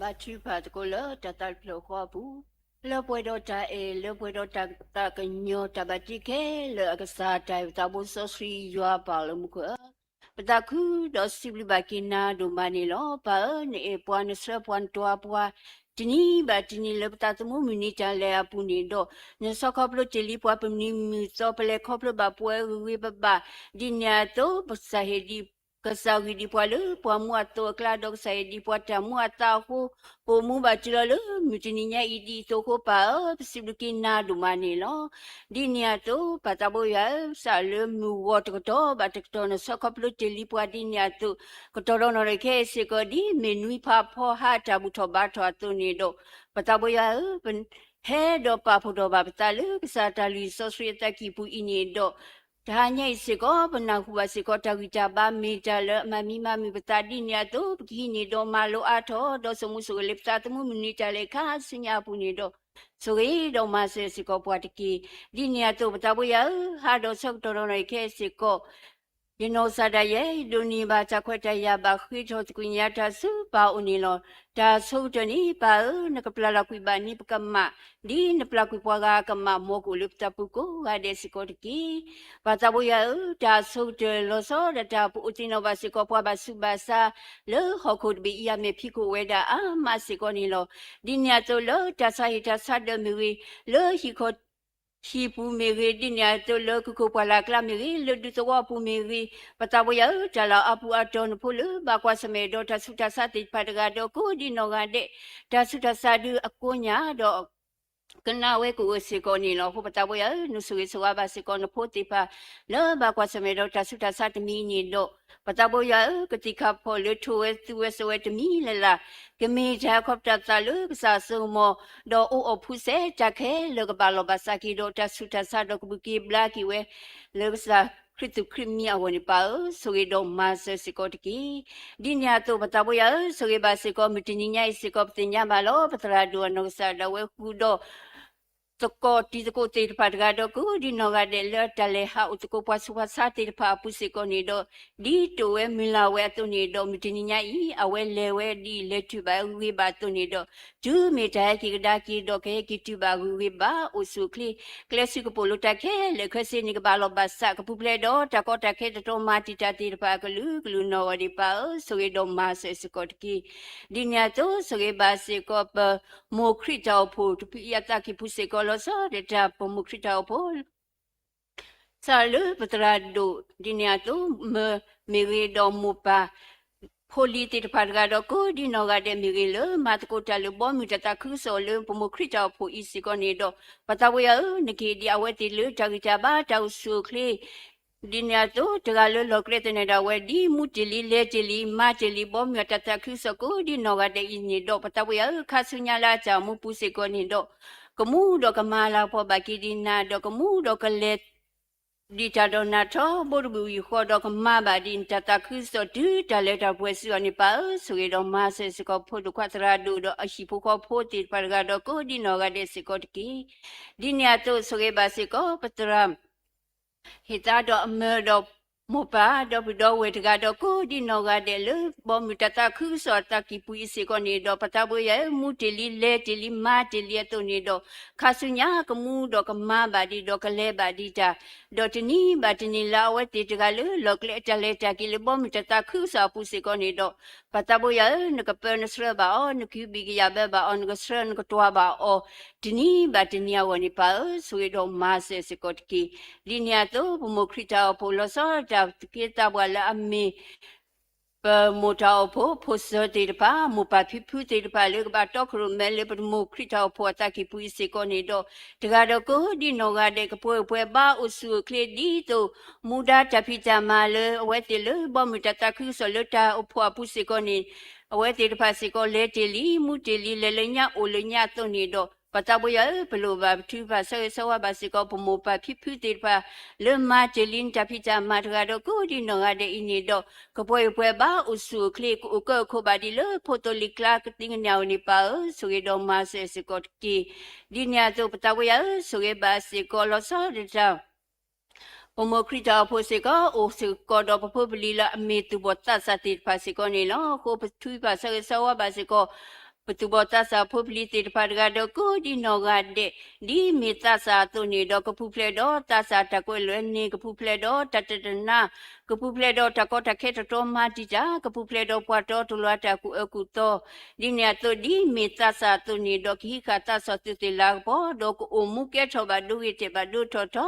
ဘါထုကဖၣ်သကိးလၢတၢ်သးတဖျၢၣ်ဃီအပူၤ, လၢပှဲၤဒီးတၢ်အဲၣ် လၢပှဲၤဒီးတၢ်သးကညီၤ တၢ်ဘၣ်တ့ခဲလၢာ်အကစၢ် တၢ်အဲၣ်ပသးဘိစီဆှံယွၤပၢ်လၢမူခိၣ်ဧၢ, ပသးခုဒီးစံးဘျုးဘၣ်က့ၤနၤဒိၣ်မးန့ၣ်လီၤ. ပၢ်ဧၢ, နအဲၣ်ပှၤ နဆှၢပှၤ နတွၤပှၤ တနံၤဘၣ်တနံၤလၢပသးသမူမုၢ်နံၤတၢ်လဲၤအပူၤန့ၣ်ဒီး, နဆီၣ်ခီဖျိတ့ၢ်လံပှၤ ပမံၤမုၢ်သီ ပလဲၤခီဖျိဘၣ်ပှၤဂ့ၤဂ့ၤဘၣ်ဘၣ်, ဒ်န့ၣ်အသိး ကစၢ်ဟ့ၣ်ဒံး ကစၢ်ဂံၢ်ဒံးပှၤလၢပှၤမူအသိးအကျါ ဒီးကစၢ်ဟ့ၣ်ဒံးပှၤတၢ်မူအသးအဃိ, ပအိၣ်မူဘၣ်တုၤလီၤလၢမုၢ်တနံၤညါအံၤ ဒ်သိးအဃိ ပၢ်ဧၢ, ပစံးဘျုးက့ၤနၤဒိၣ်မးန့ၣ်လီၤ. ဒ်န့ၣ်အသိး ပၢ်သးဘိယွၤဧၢ, ပစံးလၢမုၢ်ဂီၤတကတီၢ်ဘၣ်တကတီၢ် နဆီၣ်ခီဖျိတ့ၢ်လံပှၤဒ်န့ၣ်အသိး, ကတီၢ်ဒီးနီၢ်ရခဲအံၤစ့ၢ်ကီး ဒ်မ့ၢ်နွံဖးဖီဟးတၢ်ဘူၣ်ထီၣ်ဘါထီၣ်အသိးန့ၣ်ဒီး, ပၢ်သးဘိယွၤဧၢ, ပဟဲဒီးပာ်ဖှိၣ်ထီၣ်ဘၣ်ပသးလၢကစၢ်တၢ်လုၢ်စီဆှံအသးကံၢ်ပူၤအံၤန့ၣ်ဒီး, တဟါညါအံၤစ့ၢ်ကီး ပနၢ်ဟူဘၣ်စ့ၢ်ကီး တၢ်ဂံၢ်တၢ်ဘါမ့ၢ်တၢ်လၢအမၤမံမၤမုာ်ပသးဒ်န့ၣ်အသိး ပကဟံးန့ၢ်ဒီးမၤလိအါထီၣ် ဒီးဆိမိၣ်ဆိၣ်ဂ့ၤလၢပသးသမူမုၢ်နံၤတၢ်လဲၤခါဆူညါအပူၤန့ၣ်ဒီး, ဆိၣ်ဂ့ၤဒီးမၤစၢၤစ့ၢ်ကီးပှၤတက့ၢ်. ဒ်န့ၣ်အသိး ပၢ်သးဘိယွၤဧၢ, ဟးဒီးဆၢကတီၢ်ဒီးနီၢ်ရခဲအံၤစ့ၢ်ကီး, ယနီၢ်ကစၢ်ဒၣ်ယဲ ယဒိးန့ၢ်ဘၣ်တၢ်ခွဲးတၢ်ယာ်ဘၣ်ဃ့ထီၣ်သကိးညါတၢ်ဆူပၢ်အအိၣ်န့ၣ်လီၤ. တၢ်ဆိကတၢၢ်န့ၣ် ပၢ်ဧၢ, နကပျၢ်လီၤကွံာ်ဘၣ်န့ၣ်ပကမၣ်, ဒ်နပျၢ်ကွံာ်ပှၤဂၤအကမၣ် မ်ကအိၣ်လၢပတၢ်ပူၤကိးဂၤဒဲးစ့ၢ်ကီးတက့ၢ်. ပၢ်သးဘိယွၤဧၢ, တၢ်ဆိကတၢၢ်လီၤဆီဒၣ်တၢ် ပအိၣ်သ့ၣ်နီၣ်ဘၣ်စ့ၢ်ကီးပှၤဘၣ်ဆူးဘၣ်ဆါ လၢဟီၣ်ခိၣ်တဘ့ၣ်အံၤအမဲာ်ဖံးခိၣ်ဝဲဒၣ်အါမးစ့ၢ်ကီးန့ၣ်လီၤ. ဒ်န့ၣ်အသိးလၢတၢ်ဆါဟံၣ်တၢ်ဆါဒၢးမ့ၢ်ဂ့ၤ, လၢဟံၣ်ခီ ဟံၣ်ပူၤမ့ၢ်ဂ့ၤ, ဒ်န့ၣ်အသိးလၢကခိၣ်ပှၢ်လၢ်ကျါမ့ၢ်ဂ့ၤ, လၢဒူသဝီပူၤမ့ၢ်ဂ့ၤ, ပၢ်သးဘိယွၤဧၢ, တၢ်လီၢ်အါပူၤအါတီၤနဖိလၢဘၣ်ကွၢ်ဆၢၣ်မဲာ်ဒီးတၢ်ဆူးတၢ်ဆါသ့ၣ်တဖၣ်တဂၤဒီးကိးဒ်နီၢ်ဂၤဒဲး, တၢ်ဆူးတၢ်ဆါဒုးအကိးညါဒီး ကနၣ်ဝဲကအိၣ်စ့ၢ်ကီးန့ၣ်လီၤ. အဃိပၢ်သးဘိယွၤဧၢ, နဆိၣ်ဂ့ၤဆိၣ်ဝါဘၣ်စ့ၢ်ကီးနဖိသ့ၣ်တဖၣ် လၢဘၣ်ကွၢ်ဆၢၣ်မဲာ်ဒီးတၢ်ဆူးတၢ်ဆါတမံၤန့ၣ်ဒီး, ပၢ်သးဘိယွၤဧၢ, ကသံၣ်ခါဖီၣ်လၢထိၣ်ဝဲသူဝဲစိာ်ဝဲတမံၤလၢ်လၢ်, ကမ့ၢ်တၢ်ခီဖျိတၢ်သးလၢကစၢ်အစိကမီၤ, ဒီးအိၣ်အီၣ်ဖှူစဲၤတၢ်ခဲလၢာ်ကဘၣ်လီၤဘၣ်စးက့ၤဒီးတၢ်ဆူးတၢ်ဆါဒီးကဘုၣ်က့ၤဘျါက့ၤဝဲ လၢကစၢ်ခရံာ်သူးခရံာ်မံၤအဂီၢ်န့ၣ်ပၢ်ဧၢ, ဆိၣ်ဂ့ၤဒီးမၤစၢၤစ့ၢ်ကီးတက့ၢ်. ဒ်န့ၣ်အသိးပၢ်သးဘိယွၤဧၢ, ဆိၣ်ဂ့ၤဘၣ်စ့ၢ်ကီး မုၢ်တနံၤညါအံၤစ့ၢ်ကီး ပသ့ၣ်ညါဘၣ်လီၤ ပသရၣ်ဒိၣ်အနီၢ်ကစၢ်ဒၣ်ဝဲဃုာ်ဒီး သကိးတံၤသကိးသ့ၣ်တဖၣ်တဂၤဒီးကိးဒ်နီၢ်ဂၤဒဲးလၢတၢ်လဲၤဟးအိၣ်သကိးပှၤဆူးပှၤဆါသ့ၣ်တဖၣ်အပူၤစ့ၢ်ကီးန့ၣ်ဒီး, ဒ်တိာ်ဝဲမုၢ်လၢ်ဝဲအသိးန့ၣ်ဒီး မုၢ်တနံၤညါအံၤ အဝဲလဲၤဝဲဒ်လဲၤတုၤဘၣ်အဂုၤအဂ့ၤဘၣ်အသိးန့ၣ်ဒီး, တုၤမ့ၢ်တၢ်ဟဲက့ၤကဒါက့ၤဒီးကဟဲက့ၤတုၤဘၣ်အဂုၤအဂ့ၤဘၣ်အိၣ်ဆူၣ်အိၣ်ချ့, ကျဲဆူကပိာ်လိၤတၢ်ခဲလၢာ်ခဲဆ့န့ၣ် ကဘၣ်လီၤဘၣ်စးကပူၤဖျဲးဒီးတၢ်ကီတၢ်ခဲတတြီမၤတံာ်တာ်သ့ၣ်တဖၣ်အကလုာ်ကလုာ်နီၢ်ဂီၢ်န့ၣ်ပၢ်ဧၢ, ဆိၣ်ဂ့ၤဒီးမၤစၢၤစ့ၢ်ကီးတက့ၢ်. ဒ်န့ၣ်အသိး ဆိၣ်ဂ့ၤဘၣ်စ့ၢ်ကီး ပမိၢ်ခရံာ်တၢ်အိၣ်ဖှိၣ်တဖုအံၤအသးကံၢ်ပူၤစ့ၢ်ကီး လီၤဆီဒၣ်တၢ် ပမိၢ်ခရံာ်တၢ်အိၣ်ဖှိၣ် စးလၢပသရၣ်ဒိၣ် ဒ်န့ၣ်အသိး မ့ၢ်ဂ့ၤဒီးမိၢ်ပၢ် ဖိလံၤသ့ၣ်တဖၣ်တဂၤဒီး ကိးဒ်နီၢ်ဂၤဒဲးမ့ၢ်ဂ့ၤ လၢမၤသကိးတၢ်လၢဘီမုၢ်တၢ်သးခုကစီၣ်လၢပမိၢ်ခရံာ်တၢ်အိၣ်ဖှိၣ်အံၤစ့ၢ်ကီးန့ၣ်ဒီး, ပၢ်သးဘိယွၤဧၢ, နကဟ့ၣ်ဒံးအဝဲသ့ၣ်လၢတၢ်ဂံၢ်တၢ်ဘါတၢ်အိၣ်ဆူၣ်အိၣ်ချ့ ဒ်န့ၣ်အသိး တဂၤလၢလီၢ်ကျဲသန့ၤဒၣ်ဝဲ ဒ်မူတ့ၢ်လံ လဲၤတ့ၢ်လံ မၤတ့ၢ်လံ ဘီမုၢ်အတၢ်သးခုကစီၣ်ကိးဒ်နီၢ်ဂၤဒဲးအံၤန့ၣ်ဒီး ပၢ်သးဘိယွၤဧၢ, ခါဆူညါလၢအတၢ်အိၣ်မူပူၤစ့ၢ်ကီးန့ၣ်ဒီး ကမူဒီးကမၤလၤကပီၤဘၣ်က့ၤဒံးနၤ ဒီးကမူဒီးကလဲၤ ဒံးတၢ်ဒီးနၤထီဘိတဘိယူၢ်ဃီဒီး ကမၤဘၣ်ဒံးနတၢ်သးခုကစီၣ်တုၤတၢ်လၢတၢ်ပှဲၤဆူအီၤန့ၣ် ပၢ်ဧၢ, ဆိၣ်ဂ့ၤဒီးမၤစၢၤစ့ၢ်ကီး ဖိဒိၣ်ခွါသရၣ်ဒိၣ်ဒီးအဟံၣ်ဖိဃီဖိသ့ၣ်တဖၣ်တဂၤဒီး ကိးဒ်နီၢ်ဂၤဒဲးစ့ၢ်ကီးတက့ၢ်. ဒ်န့ၣ်အသိး ဆိၣ်ဂ့ၤဘၣ်စ့ၢ်ကီး ပသရၣ် ဟ့ၣ်သါဒီးအမၢဒီး မိၢ်ပၢ်ဒီပုၢ်ဒီဝဲၢ်တဂၤဒီး ကိးဒ်နီၢ်ဂၤဒဲးလၢ ဘီမုၢ်တၢ်သးခုကစီၣ်အသးကံၢ်ပူၤအံၤစ့ၢ်ကီးန့ၣ်ဒီး ပၢ်သးဘိယွၤဧၢ, မူတ့ၢ်လံ လဲၤတ့ၢ်လံ မၤတ့ၢ်လံအသိးန့ၣ်ဒီး ခါဆူညါကမူဒီးကမၤဘၣ်ဒံးဒီးကလဲၤဘၣ်ဒံးတၢ် ဒီးတနံၤဘၣ်တနံၤလၢအဝဲသ့ၣ်တဂၤလၢ လီၢ်ကျဲအတၢ်လဲၤတၢ်က့ၤလၢဘီမုၢ်တၢ်သးခုကစီၣ်အပူၤစ့ၢ်ကီးန့ၣ်ဒီး ပၢ်သးဘိယွၤဧၢ, နကပၢနဆှၢဘၣ်အီၤ, နကဟုဘံၣ်ကယာ်ဘၢဘၣ်အီၤ, နကဆှၢနကတွၤဘၣ်အီၤ တနံၤဘၣ်တနံၤအဂီၢ်န့ၣ် ပၢ်ဧၢ, ဆိၣ်ဂ့ၤဒီးမၤစၢၤစ့ၢ်ကီးတက့ၢ်. ဒ်န့ၣ်အသိး ပမိၢ်ခရံာ်တၢ်အိၣ်ဖှိၣ် လီၤဆီဒၣ်တၢ်သူၣ်က့သးပှၢ်လၢအမ့ၢ် ပမိၢ်တၢ်အိၣ်ဖှိၣ် ဖိၣ်စၢၤသ့ၣ်တဖၣ် မိၢ်ပၢ်ဖံဖုသ့ၣ်တဖၣ်လၢကဘၣ်တီခိၣ်ရိၣ်မဲလၢပမိၢ်ခရံာ်တၢ်အိၣ်ဖှိၣ်အသးကံၢ်ပူၤအံၤစ့ၢ်ကီးန့ၣ်ဒီး တဂၤဒီးကိးဒ်နီၢ်ဂၤဒဲး ကပှဲၤပှဲၤဘါအိၣ်ဆူၣ်အိၣ်ချ့ဒ်သိး မူဒါတၢ်ဖံးတၢ်မၤလၢအဝဲသ့ၣ်လၢ ဘီမုၢ်တၢ်သးခုကစီၣ်လၢတၢ်အိၣ်ဖှိၣ်အပူၤစ့ၢ်ကီးန့ၣ် အဝဲသ့ၣ်တဖၣ်စ့ၢ်ကီး လဲၤတ့ၢ်လံ မူတ့ၢ်လံ လဲၤလၢညါအိၣ်လၢညါအသိးန့ၣ်ဒီး ပၢ်သးဘိယွၤဧၢ, ပလိၣ်ဘၣ်ပထုကဖၣ်ဆၢဂ့ၤဆၢဝါဘၣ်စ့ၢ်ကီး ပမိၢ်ပၢ်ဖံဖုသ့ၣ်တဖၣ် လၢမၤတ့ၢ်လံနတၢ်ဖံးတၢ်မၤတဂၤဒီး ကိးဒ်နီၢ်ဂၤဒဲးအံၤန့ၣ်ဒီး ကပှဲၤပှဲၤဘါအိၣ်ဆူၣ်အိၣ်ချ့ ကအိၣ်ကၢၢ်အိၣ်ခိးဘၣ်ဒံးလၢဖိသိလံၤကျါကသံၣ်ကနၣ်အအိၣ်န့ၣ် ပၢ်ဧၢ, ဆိၣ်ဂ့ၤဒီးမၤစၢၤစ့ၢ်ကီးတက့ၢ်. ဒ်န့ၣ်အသိး ပၢ်သးဘိယွၤဧၢ, ဆိၣ်ဂ့ၤဘၣ်စ့ၢ်ကီး လီၤဆီဒၣ်တၢ် ပမိၢ်ခရံာ်တၢ်အိၣ်ဖှိၣ်စ့ၢ်ကီး အိၣ်စ့ၢ်ကီးဒီးပဖိပလံၤလၢအမ့ၢ်သူၣ်ဘီၣ်သးစၢ်သ့ၣ်တဖၣ်စ့ၢ်ကီးန့ၣ်လီၤ. အဃိပထုကဖၣ်ဆၢဂ့ၤဆၢဝါဘၣ်စ့ၢ်ကီး ပသူၣ်ဘီၣ်သးစၢ်ဖိပလံၤသ့ၣ်တဖၣ်တဂၤဒီး ကိးဒ်နီၢ်ဂၤဒဲး ဒ်မ့ၢ်သးစၢ်အသိးန့ၣ်ဒီး ကပူၤဖျဲးဒီးသးစၢ်တၢ်ကွဲးလၢာ်န့ၣ် ကပူၤဖျဲးဒီးတၢ်တတနါ ကပူၤဖျဲးဒီးတၢ်ကီတၢ်ခဲတတြီမၤတံာ်တာ် ကပူၤဖျဲးဒီးပှၤတီတလၢတၢ်ကူၣ်အၢကူၣ်သီ ဒ်န့ၣ်အသိး ဒ်မ့ၢ်သးစၢ်အသိးန့ၣ်ဒီး ကဟံးဃာ်သးစီဆှံသ့ၣ်လၤကပီၤ ဒီးကအိၣ်မူကဲထီၣ်ဘၣ်ဒိဂ့ၤတဲာ်ဘၣ်ဒိထီၣ်ထီ,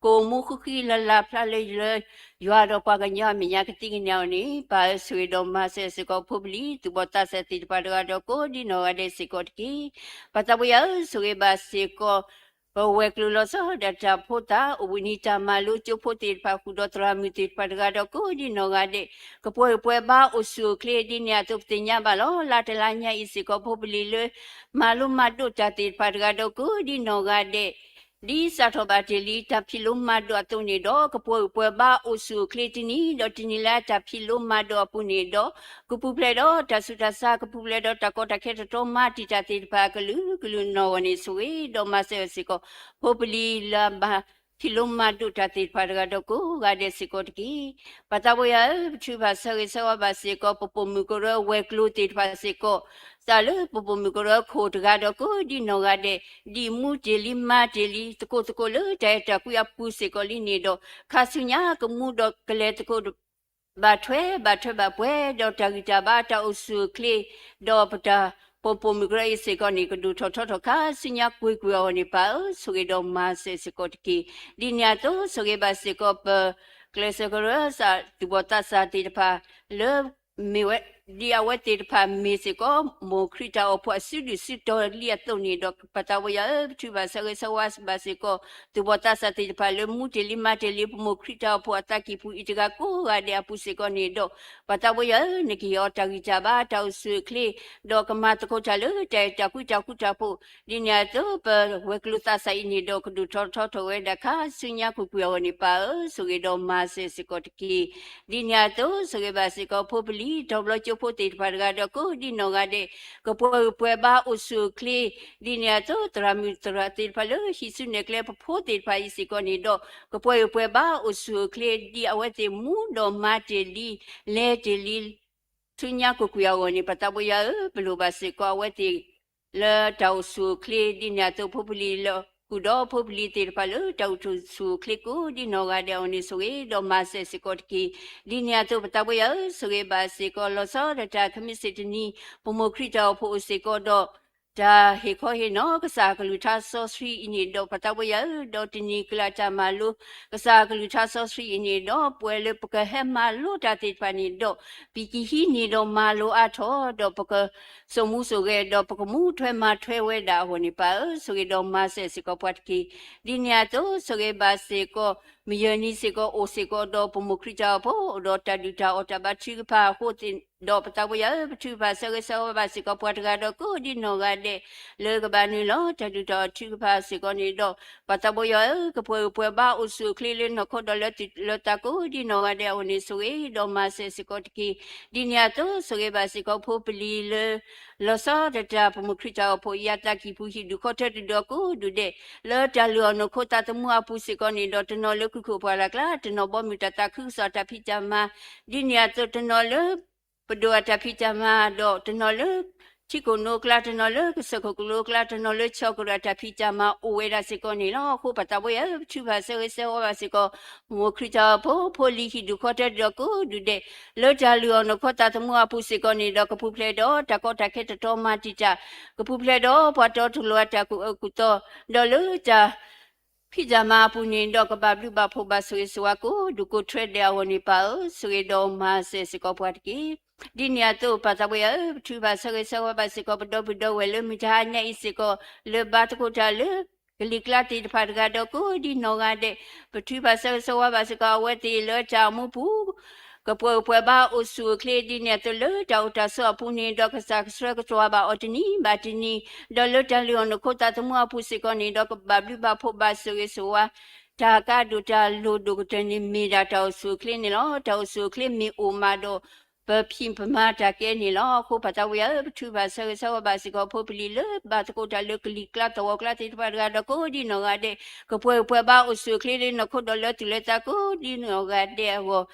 ကအိၣ်မူဃံဃံလၤလၤဖျါလၢယွၤဒီးပှၤကညီအမဲာ်ညါကသံၣ်ကနၣ်အီၤန့ၣ် ပၢ်ဧၢ ဆိၣ်ဂ့ၤဒီးမၤစၢၤစ့ၢ်ကီးဖိပလံၤ သူၣ်ဘီၣ်သးစၢ်သ့ၣ်တဖၣ်တဂၤဒီး ကိးဒ်နီၢ်ဂၤဒဲးစ့ၢ်ကီးတက့ၢ်. ပၢ်သးပှၢ်ယွၤဧၢ ဆိၣ်ဂ့ၤဘၣ်စ့ၢ်ကီး ပဝဲၤကျိၤလီၤဆီဒၣ်တၢ်ဖိသၣ် အိၣ်ဘှံးနံၤတၢ်မၤလိကၠိဖိသ့ၣ်တဖၣ် ဃုာ်ဒီးသရၣ်မုၣ်သ့ၣ်တဖၣ်တဂၤဒီး ကိးဒ်နီၢ်ဂၤဒဲး ကပှဲၤပှဲၤဘါအိၣ်ဆူၣ်အိၣ်ချ့ ဒ်န့ၣ်အသိးပသ့ၣ်ညါဘၣ်လီၤ. လၢတလါညါအံၤစ့ၢ်ကီး ဖိပလံၤလၢ မၤလိမၤဒိးတၢ်သ့ၣ်တဖၣ်တဂၤဒီး ကိးဒ်နီၢ်ဂၤဒဲး ဒ်စးထီၣ်ဘၣ်တ့ၢ်လံတၢ်ဖံးလိမၤဒိးအသိးန့ၣ်ဒီး ကပှဲၤပှဲၤဘါအိၣ်ဆူၣ်အိၣ်ချ့တနံၤဒီးတနံၤလၢတၢ်ဖံးလိမၤဒိးအပူၤန့ၣ်ဒီး ကပူၤဖျဲးဒီးတၢ်ဆူးတၢ်ဆါ ကပူၤဖျဲးဒီးတၢ်ကီတၢ်ခဲတတြီမၤတံာ်တာ်သ့ၣ်တဖၣ်အကလုာ်ကလုာ်နီၢ်ဂီၢ်န့ၣ် ဆိၣ်ဂ့ၤဒီးမၤစၢၤစ့ၢ်ကီး ဖိပလံၤလၢဘၣ် ဟံးလိမၤဒိးတၢ်သ့ၣ်တဖၣ်တဂၤဒီးကိးဂၤဒဲးစ့ၢ်ကီးတက့ၢ်. ပၢ်သးပှဲၤယွၤဧၢ, ပထုကဖၣ်ဆၢဂ့ၤဆၢဝါဘၣ်စ့ၢ်ကီး ပပိာ်မုၣ်ကရၢဝဲၤကျိၤသ့ၣ်တဖၣ်စ့ၢ်ကီး, စးလၢပပိာ်မုၣ်ကရၢခိၣ်တဂၤဒီးကိးဒ်နီၢ်ဂၤဒဲး, ဒ်မူတ့ၢ်လံမၤတ့ၢ်လံ သကိးသကိးလၢတၢ်အဲၣ်တၢ်ကွံအပူၤစ့ၢ်ကီးလံန့ၣ်ဒီး, ခါဆူညါကမူဒီးကလဲၤသကိး ဘၣ်ထွဲဘၣ်ထွဲဘၣ်ပှဲၤဒီးတၢ်ဂံၢ်တၢ်ဘါတၢ်အိၣ်ဆူၣ်အိၣ်ချ့, ဒီးပတၢ်ပိာ်ပိာ်မုၣ်ကရၢအံၤစ့ၢ်ကီးန့ၣ် ကဒိၣ်ထီၣ်ထီထီၣ်ခါဆူညါကွ့ၢ်ကွ့ၢ်အဂီၢ်န့ၣ် ပၢ်ဧၢ, ဆိၣ်ဂ့ၤဒီးမၤစၢၤစ့ၢ်ကီးတက့ၢ်. ဒ်န့ၣ်အသိး ဆိၣ်ဂ့ၤဘၣ်စ့ၢ်ကီး ပကျဲးစၢးကရၢစး သူၣ်ဘီၣ်သးစၢ်သ့ၣ်တဖၣ် လၢ မ့ၢ်ဝဲ ဒ်အဝဲသ့ၣ်တဖၣ်မ့ၢ်စ့ၢ်ကီး မိၢ်ခရံာ်တၢ်အိၣ်ဖှိၣ်အစုဒုၣ်စုတီၤလံအသိးန့ၣ်ဒီး ပၢ်သးပှဲၤယွၤဧၢ, ပထုကဖၣ်ဆၢဂ့ၤဆၢဝါဘၣ်စ့ၢ်ကီး သူၣ်ဘီၣ်သးစၢ်သ့ၣ်တဖၣ်လၢမူတ့ၢ်လံမၤတ့ၢ်လံ ပမိၢ်ခရံာ်တၢ်အိၣ်ဖှိၣ်အသးကံၢ်ပူၤအံၤတဂၤကိးဂၤဒဲးအပူၤစ့ၢ်ကီးန့ၣ်ဒီး, ပၢ်သးပှဲၤယွၤဧၢ, နကဟ့ၣ်အီၤတၢ်ဂံၢ်တၢ်ဘါတၢ်အိၣ်ဆူၣ်အိၣ်ချ့, ဒီးကမၤသကိးတၢ်လၢတၢ်အဲၣ်တၢ်ကွံတၢ်ဃူတၢ်ဖိး, ဒ်န့ၣ်အသိး ပဝဲၤကျိၤသးစၢ်အံၤန့ၣ်ဒီး ကဒိၣ်ထီၣ်ထီထီၣ်ဝဲဒၣ်ခါဆူညါကွ့ၢ်ကွ့ၢ်အဂီၢ်န့ၣ် ပၢ်ဧၢ, ဆိၣ်ဂ့ၤဒီးမၤစၢၤစ့ၢ်ကီးတက့ၢ်. ဒ်န့ၣ်အသိး ဆိၣ်ဂ့ၤဘၣ်စ့ၢ်ကီး ဖိပလံၤ တီၤဘျီကၠိဖိသ့ၣ်တဖၣ်တဂၤဒီးကိးဒ်နီၢ်ဂၤဒဲး, ကပှဲၤဂံၢ်ပှဲၤဘါအိၣ်ဆူၣ်အိၣ်ချ့, ဒ်န့ၣ်အသိး သရၣ်မုၣ်သရၣ်သ့ၣ်တဖၣ်လၢဟံးစုနဲၣ်ကျဲပဖိသ့ၣ်တဖၣ်အံၤစ့ၢ်ကီးန့ၣ်ဒီး, ကပှဲၤဂံၢ်ပှဲၤဘါအိၣ်ဆူၣ်အိၣ်ချ့ ဒ်အဝဲသ့ၣ်မူဒီးမၤတ့ၢ်လံ, လဲၤတ့ၢ်လံ ဆူညါကွ့ၢ်ကွ့ၢ်အဂီၢ်န့ၣ် ပၢ်သးပှဲၤယွၤဧၢ, ပလိၣ်ဘၣ်စ့ၢ်ကီးအဝဲသ့ၣ် လၢတၢ်အိၣ်ဆူၣ်အိၣ်ချ့ ဒ်န့ၣ်အသိး ဖိပလံၤလၢ ဃုာ်ဒီးဖိပလံၤသ့ၣ်တဖၣ်လၢတၢ်အိၣ်ဆူၣ်အိၣ်ချ့ကိးဒ်နီၢ်ဂၤဒဲးအဂီၢ်န့ၣ် ဆိၣ်ဂ့ၤဒီးမၤစၢၤစ့ၢ်ကီးတက့ၢ်. ဒ်န့ၣ်အသိး ပၢ်သးပှဲၤယွၤဧၢ, ဆိၣ်ဂ့ၤဘၣ်စ့ၢ်ကီး လီၤဆီဒၣ်တၢ် ခမ့ၢ်စ့ၣ်တနံၤ ပမိၢ်ခရံာ်တၢ်အိၣ်ဖှိၣ်အိၣ်စ့ၢ်ကီးဒီး တၢ်ဟ့ၣ်ခီဟ့ၣ်နီၤ ကစၢ်အကလုၢ်ကထါစီဆှံအံၤန့ၣ်ဒီး ပၢ်သးပှဲၤယွၤဧၢ, ဒီးတနံၤကျၢၤအတၢ်မၤလိ ကစၢ်အကလုၢ်ကထါစီဆှံအံၤန့ၣ်ဒီး ပဝဲလၢပကဟဲမၤလိတၢ်သ့ၣ်တဖၣ်န့ၣ်ဒီး ပကဟံးန့ၢ်ဒီးမၤလိအါထီၣ် ဒီးပကစိာ်မူစိာ်ဂဲၤ ဒီးပကမူထွဲမၤထွဲဝဲဒၣ်အဂီၢ်န့ၣ် ပၢ်ဧၢ, ဆိၣ်ဂ့ၤဒီးမၤစၢၤစ့ၢ်ကီးပှၤတက့ၢ်. ဒ်န့ၣ်အသိး ဆိၣ်ဂ့ၤဘၣ်စ့ၢ်ကီး မုၢ်ယဲၢ်နံၤစ့ၢ်ကီး အိၣ်စ့ၢ်ကီးဒီးပမိၢ်ခရံာ်တၢ်အိၣ်ဖှိၣ် ဒီးတၢ်ဒုၣ်တၢ်အီၣ်တၢ်ဘါထုကဖၣ်အဃိသ့ၣ်ဒီး ပၢ်သးပှဲၤယွၤဧၢ, ပထုကဖၣ်ဆၢဂ့ၤဆၢဝါဘၣ်စ့ၢ်ကီးပှၤတဂၤဒီးကိးဒ်နီၢ်ဂၤဒဲး လၢကဘၣ်နုာ်လီၤတၢ်ဒုၣ်တၢ်အီၣ်ထုကဖၣ်စ့ၢ်ကီးန့ၣ်ဒီး ပၢ်သးပှဲၤယွၤဧၢ, ကပှဲၤဂံၢ်ပှဲၤဘါအိၣ်ဆူၣ်အိၣ်ချ့လၢနီၢ်ခိဒီးလၢသူၣ်လၢသးကိးဒ်နီၢ်ဂၤဒဲးအဂီၢ်န့ၣ် ဆိၣ်ဂ့ၤဒီးမၤစၢၤစ့ၢ်ကီးတက့ၢ်. ဒ်န့ၣ်အသိး ဆိၣ်ဂ့ၤဘၣ်စ့ၢ်ကီးဖိပလံၤလၢ လီၤဆီဒၣ်တၢ် ပမိၢ်ခရံာ်တၢ်အိၣ်ဖှိၣ်အံၤအသးကံၢ်ပူၤ ဟံၣ်ဒူၣ်ခီၣ်ထၢတဒူၣ်ဒီးကိးဒူၣ်ဒဲး လၢတၢ်လုၢ်အီၣ်နီၢ်ခိသးသမူအပူၤစ့ၢ်ကီးန့ၣ်ဒီး တနီၤလၢကုၢ်ခိၣ်ပှၢ်လၢ်ကျါ, တနီၤဘီမုၢ်တၢ်သးခုကစီၣ်တၢ်ဖံးတၢ်မၤ, ဒ်န့ၣ်အသိး တနီၤလၢ ပဒိၣ်အတၢ်ဖံးတၢ်မၤဒီး တနီၤလၢ ထံခိၣ်နိအကျါ, တနီၤလၢကစၢၢ်ခိၣ်ကလိအကျါ, တနီၤလၢဆီၣ်ကရၢၢ်တၢ်ဖံးတၢ်မၤအိၣ်ဝဲဒၣ်စ့ၢ်ကီးန့ၣ်လီၤ. အဃိပၢ်သးပှဲၤယွၤဧၢ, ပထုကဖၣ်ဆၢဂ့ၤဆၢဝါဘၣ်စ့ၢ်ကီး မိၢ်ခရံာ်တၢ်အိၣ်ဖှိၣ်ဖိလံၤဟံၣ်ဒူၣ်ခီၣ်ထၢတဒူၣ်ဒီးကိးဒူၣ်ဒဲး လၢတၢ်လုၢ်အီၣ်နီၢ်ခိသးသမူအပူၤစ့ၢ်ကီးန့ၣ်ဒီး ကပူၤဖျဲးဒီးတၢ်ကီတၢ်ခဲတတီမၤတံာ်တာ်, ကပူၤဖျဲးဒီးပှၤတီတလိၤအတၢ်ကူၣ်အၢကူၣ်သီ, ဒီးလၢတၢ် ဖံးတၢ်မၤအပူၤန့ၣ်ဒီး ကဘၣ်ဘျုးဘၣ်ဖှိၣ်ဘၣ်ဆိၣ်ဂ့ၤဆိၣ်ဝါကိးဒူၣ်ကိးထွဲဒဲးအဂီၢ်န့ၣ် ပၢ်ဧၢ, ဆိၣ်ဂ့ၤဒီးမၤစၢၤစ့ၢ်ကီးပှၤတက့ၢ်. ဒ်န့ၣ်အသိး ပၢ်သးပှဲၤယွၤဧၢ, ပထုကဖၣ်ဆၢဂ့ၤဆၢဝါဘၣ်စ့ၢ်ကီး ပဒီပုၢ်ဒီဝဲၢ်လၢမုၢ်တဟါညါအံၤစ့ၢ်ကီး လၢဘါသကိးတၢ်လၢ ကလံၤကျါသ့ၣ်တဖၣ်တဂၤဒီးကိးဒ်နီၢ်ဂၤဒဲး, ပထုကဖၣ်ဆၢဂ့ၤဆၢဝါဘၣ်စ့ၢ်ကီး အဝဲသ့ၣ်လၢတၢ်အိၣ်မူပူၤ ကပှဲၤဂံၢ်ပှဲၤဘါအိၣ်ဆူၣ်အိၣ်ချ့ဒ်န့ၣ်အသိး လၢတၢ်အိၣ်တၢ်ဆိးအပူၤန့ၣ်ဒီး ကစၢ်ကဆှၢကဆှီဘၣ်အီၤတနံၤဘၣ်တနံၤ, ဒီးလၢတၢ်လုၢ်အီၣ်နီၢ်ခိသးသမူအပူၤစ့ၢ်ကီးန့ၣ်ဒီး ကဘၣ်ဘျုးဘၣ်ဖှိၣ်ဘၣ်ဆိၣ်ဂ့ၤဆိၣ်ဝါ တၢ်ကါဒိၣ်တၢ်လိၣ်ဒိၣ်ကတၢၢ်န့ၣ်မ့ၢ်ဒၣ်တၢ်အိၣ်ဆူၣ်အိၣ်ချ့န့ၣ်လီၤ. တၢ်အိၣ်ဆူၣ်အိၣ်ချ့မ့ၢ်အိၣ်မးဒီး ပဖံးပမၤတၢ်ကဲန့ၣ်လီၤ. အဃိပၢ်သးပှဲၤယွၤဧၢ, ပထုကဖၣ်ဆၢဂ့ၤဆၢဝါဘၣ်စ့ၢ်ကီး ဖိပလံၤလၢဘါသကိးတၢ်လၢကလံၤကျါသဝီကျါသ့ၣ်တဖၣ်တဂၤဒီးကိးဒ်နီၢ်ဂၤဒဲး, ကပှဲၤဂံၢ်ပှဲၤဘါအိၣ်ဆူၣ်အိၣ်ချ့လၢနီၢ်ခိဒီးလၢသူၣ်လၢသးကိးဒ်နီၢ်ဂၤဒဲးအ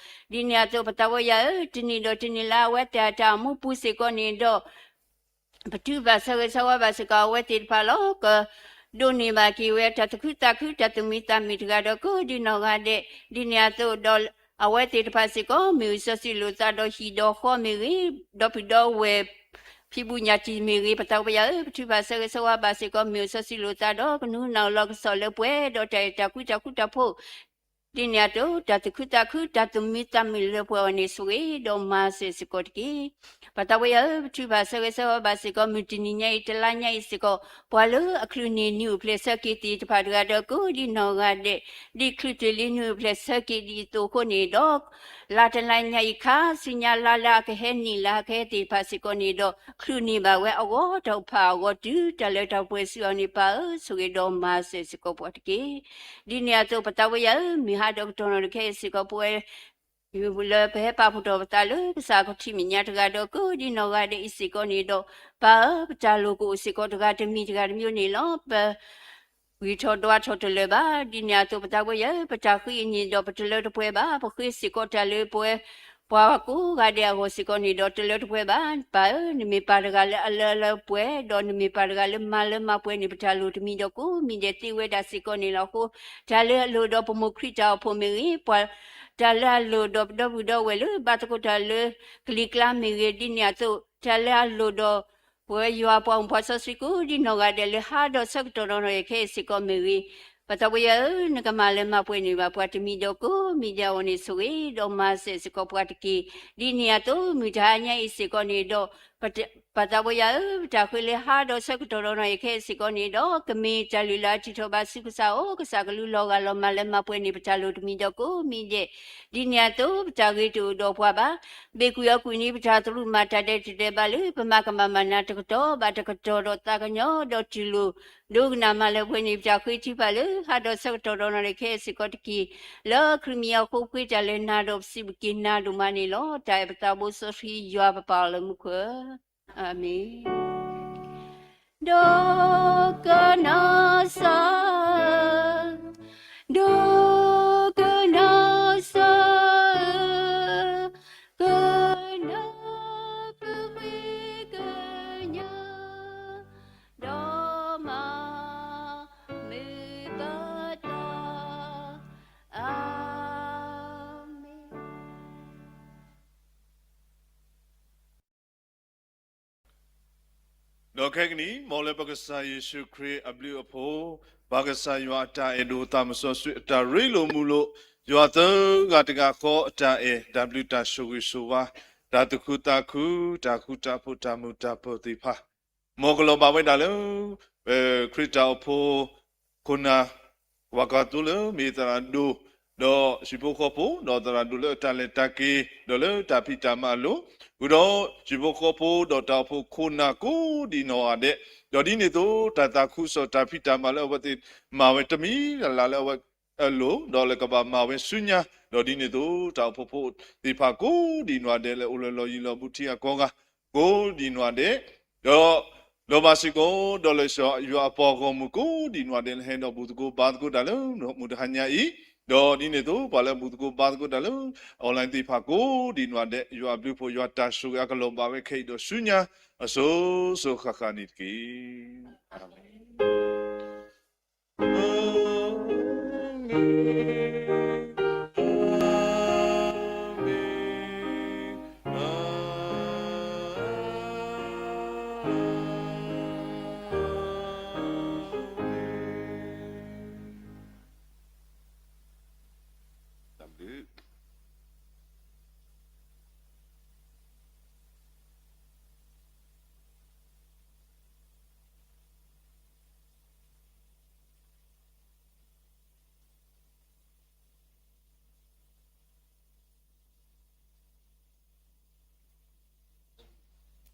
ဂီၢ်, ဒ်န့ၣ်အသိး ပၢ်သးပှဲၤယွၤဧၢ, တနံၤဒီးတနံၤလၢအဝဲသ့ၣ်အတၢ်အိၣ်မူပူၤစ့ၢ်ကီးန့ၣ်ဒီး ပထုကဖၣ်ဆၢဂ့ၤဆၢဝါဘၣ်စ့ၢ်ကီး အဝဲသ့ၣ်တဖၣ်လီၤ. ကဒိးန့ၢ်ဘၣ်က့ၤဝဲတၢ်သူၣ်ခုသးခု တၢ်သူၣ်မံသးမုာ်တဂၤဒီးကိးဒ်နီၢ်ဂၤဒဲး, ဒ်န့ၣ်အသိးဒီး အဝဲသ့ၣ်တဖၣ်စ့ၢ်ကီး မ့ၢ်အိၣ်စီၤစုၤလိာ်သးဒီးဟံၣ်ဒီးဃီမ့ၢ်ဂ့ၤ, ဒီပုၢ်ဒီဝဲၢ် ဖံးဘူးညၣ်တံၢ်မ့ၢ်ဂ့ၤ, ပၢ်သးပှဲၤယွၤဧၢ, ပထုကဖၣ်ဆၢဂ့ၤဆၢဝါဘၣ်စ့ၢ်ကီး မ့ၢ်အိၣ်စီၤစုၤလိာ်သးဒီး ကနူၤနၢ်လီၤကစီၣ်လၢပှဲၤဒီးတၢ်အဲၣ်တၢ်ကွံတၢ်ဃူတၢ်ဖိး ဒ်န့ၣ်အသိး တၢ်သူၣ်ခုသးခု တၢ်သူၣ်မံသးမုာ်လၢပှဲၤအီၤန့ၣ် ဆိၣ်ဂ့ၤဒီးမၤစၢၤစ့ၢ်ကီးတက့ၢ်. ပၢ်သးပှဲၤယွၤဧၢ, ပထုကဖၣ်ဆၢဂ့ၤဆၢဝါဘၣ်စ့ၢ်ကီး မုၢ်တနံၤညါအံၤ တလါညါအံၤစ့ၢ်ကီး ပှၤလၢအချုးန့ၢ်နံၣ်အိၣ်ဖျဲၣ်ဆၢက့ၤသ့ၣ်တဖၣ်တဂၤဒီးကိးဒ်နီၢ်ဂၤဒဲး, ဒ်ချုးတ့ၢ်လံနံၣ်အိၣ်ဖျဲၣ်ဆၢက့ၤဒ်အသိးအဃိန့ၣ်ဒီး လါတလါညါအံၤခါဆူညါ လါလၢအကဟဲနံၣ်လၢအကဟဲသ့ၣ်တဖၣ်စ့ၢ်ကီးန့ၣ်ဒီး ချုးန့ၢ်ဘၣ်ဝဲအဂီၢ်တၢ်အိၣ်ဖးအဂီၢ်တုၤတၢ်လၢတၢ်ပှဲၤစုအီၤန့ၣ် ပၢ်ဧၢ, ဆိၣ်ဂ့ၤဒီးမၤစၢၤစ့ၢ်ကီးပှၤတက့ၢ်. ဒ်န့ၣ်အသိး ပၢ်သးပှဲၤယွၤဧၢ, မုၢ်ဟါဒီးကတီၢ်နီၣ်တခါအံၤစ့ၢ်ကီး ပဝဲလၢပဟဲပာ်ဖှိၣ်ထီၣ်ပသးလၢကစၢ်ခီၣ်ထံးမဲာ်ညါတဂၤဒီးကိးဒ်နီၢ်ဂၤဒဲးအံၤစ့ၢ်ကီးန့ၣ်ဒီး ပၢ်ဧၢ, ပတၢ်လိၣ်ကအိၣ်စ့ၢ်ကီးတဂၤတမံၤတဂၤတမံၤန့ၣ်လီၤ. ပ ဂံၢ်ထီၣ်ဒွးထီၣ်တလၢာ်ဘၣ်. ဒ်န့ၣ်အသိး ပသးပှၢ်ယွၤဧၢ, ပတၢ်ဃ့အံၤန့ၣ်ဒီး ပတလၢတပှဲၤဘၣ်. ပဃ့စ့ၢ်ကီးတၢ်လၢပှဲၤ ပှၤကိးဂၤဒဲးအဂီၢ်စ့ၢ်ကီးန့ၣ်ဒီး တလၢတပှဲၤဘၣ်. ပၢ်ဧၢ, နမ့ၢ်ပၢ်တဂၤလၢအလၢလၢပှဲၤ, ဒီးနမ့ၢ်ပၢ်တဂၤလၢမၤလၢမၤပှဲၤန့ၢ်ပတၢ်လိၣ်တမံၤဒီးကိးမံၤဒဲးသ့ဝဲဒၣ်စ့ၢ်ကီးန့ၣ်လီၤ. အဃိ တၢ်လၢအလိၣ်ဒီးပမိၢ်ခရံာ်တၢ်အိၣ်ဖှိၣ်မ့ၢ်ဂ့ၤ, ပှၤ တၢ်လၢအလိၣ်ဒီးပဒီပုၢ်ဒီဝဲၢ်လၢဘါသကိးတၢ်လၢကလံၤကျါမ့ၢ်ဂ့ၤ, ဒ်န့ၣ်အသိး တၢ်လၢအလိၣ်ဒီး ပဝဲယွၤပှၤမုၣ်ပှၤစီဆှံကိးဒ်နီၢ်ဂၤဒဲး လၢဟးဒီးဆၢကတီၢ်ဒီးနီၢ်ယဲခဲအံၤစ့ၢ်ကီးမ့ၢ်ဂ့ၤ, ပသးပှၢ်ယွၤဧၢ, နကမၤလၢမၤပှဲၤန့ၢ်ဘၣ်ပှၤတမံၤဒီးကိးမံၤဒဲးအဂီၢ်န့ၣ်ဆိၣ်ဂ့ၤဒီးမၤစၢၤစ့ၢ်ကီးပှၤတက့ၢ်. ဒ်န့ၣ်အသိး မုၢ်တဟါညါအံၤစ့ၢ်ကီးန့ၣ်ဒီး ပသးပှၢ်ယွၤဧၢ, ပတၢ်ဃ့လၢဟးဒီးဆၢကတီၢ်ဒီးနီၢ်ယဲခဲအံၤစ့ၢ်ကီးန့ၣ်ဒီး ကမ့ၢ်တၢ်လုၢ်လၢ်အထံၣ်ထီၣ်ဘၣ်ဆူကစၢ်အအိၣ်, ကစၢ်ကလူလီၤဂာ်လီၤမၤလၢမၤပှဲၤန့ၢ်ပတၢ်လိၣ်တမံၤဒီးကိးမံၤဒဲး. ဒ်န့ၣ်အသိး ပတၢ်ဂ့ၤတအိၣ်ဒီးပှၤဘၣ်. ဘၣ်ကွံာ်အီၤကွံာ်န့ၣ် ပတၢ်သရူးမၤတၢ်ဒဲးတဒဲးဘၣ်လၢ ပမၤကမၣ်မၤနၤတကတီၢ်ဘၣ်တကတီၢ်ဒီးသးကညီၤဒီးတူၢ်လိာ် ဒိကနၣ်မၤလၢပှဲၤန့ၢ်ပတၢ်ဃ့ထံဖးလၢ ဟးဒီးဆၢကတီၢ်ဒီးနီၢ်ယဲခဲအံၤစ့ၢ်ကီးတက့ၢ်. လၢခရံာ်မံၤအဃိ ပဃ့တၢ်လၢနၤဒီးပစံးဘျုးက့ၤနၤဒိၣ်မးန့ၣ်လီၤ. တၢ်အဲၣ်ပသးဘိစီဆှံယွၤပပၢ်အီၤလၢမူခိၣ်ဧၢ, အၤမ့ၣ်. ဒိကနၣ်စၢ်, ဒိကနၣ်စၢ်ဧၢ, ကနၢ်ပဃ့ကညး ဒီးမၤမုာ်ဘၣ်တၢ်, အၤမ့ၣ်. ဒီးခဲကနံၣ် မ်လၢပကစၢ်ယ့ၣ်ၡူးခရံာ်အဘျုးအဖှိၣ်, ပၢ်ကစၢ်ယွၤအတၢ်အဲၣ်ဒိၣ်သးစီဆှံ အတၢ်ရ့လိာ်မုာ်လိာ်, ယွၤသၢဂၤတဂၤဃီအတၢ်အဲၣ်, တၢ်ဘျုးတၢ်ဆိၣ်ဂ့ၤဆိၣ်ဝါ, တၢ်သူၣ်ခုသးခု, တၢ်ဃူတၢ်ဖိးတၢ်မုာ်တၢ်ပၢၤသ့ၣ်တဖၣ် မ်ကလီၤဘၣ်ဝဲဒၣ်လၢ ပခရံာ်တၢ်အိၣ်ဖှိၣ်ခိၣ်နၢ် ပှၤကီၢ်သူလ့ၤမ့ၢ်သရၣ်ဒိၣ်, ဒီးဟံၣ်ဖိဃီဖိ, ဒီးသရၣ်ဒိၣ်လၢအတၢ်လဲၤတၢ်က့ၤ, ဒီးလၢတၢ်ဖံးတၢ်မၤအလိၤ, ဃုာ်ဒီးဟံၣ်ဖိဃီဖိဒီးတၢ်အိၣ်ဖှိၣ်ခိၣ်နၢ်ကိးဒံးနီၢ်ဂၤဒဲး, ဒီးဒ်န့ၣ်အသိး တၢ်သးခုကစီၣ်တၢ်ဖံးတၢ်မၤလၢအဝဲသ့ၣ်မၤဝဲတမံၤလၢ်လၢ်လၢအဝဲအလိၤ, ဒီးလၢကဘၣ်မၤဝဲဆူညါ, ဒီးဒ်န့ၣ်အသိး တၢ်အိၣ်ဖှိၣ်ဖိသ့ၣ်တဖၣ်ကိးဒံးနီၢ်ဂၤဒဲး လၢအိၣ်လၢလီၢ်ယံၤလီၢ်ဘူးထံအကိးဂၤ ကိးဒံးနီၢ်ဂၤဒဲး, ဒီး လီၤဘၣ်စ့ၢ်ကီး ဒီးလၢယွၤအပှၤဂီၢ်မုၢ်ကိးဒံးနီၢ်ဂၤဒဲး လၢဟဲဒီးဘူၣ်သကိးဘါသကိးတၢ်လၢမုၢ်တဟါညါအံၤ, ဒီးဒ်န့ၣ်အသိး ပှၤလၢဘူၣ်သကိးဘါသကိးတၢ်လၢ online သ့ၣ်တဖၣ်ကိးဒံးနီၢ်ဂၤဒဲး ယွၤအဘျုးအဖှိၣ် ယွၤတၢ်ဆိၣ်ဂ့ၤအကလီၤဘၣ်ဝဲခဲအံၤ ဒီးဆူညါအစိၤစိၤဃၣ်ဃၣ်န့ၣ်တက့ၢ်. အၤမ့ၣ်.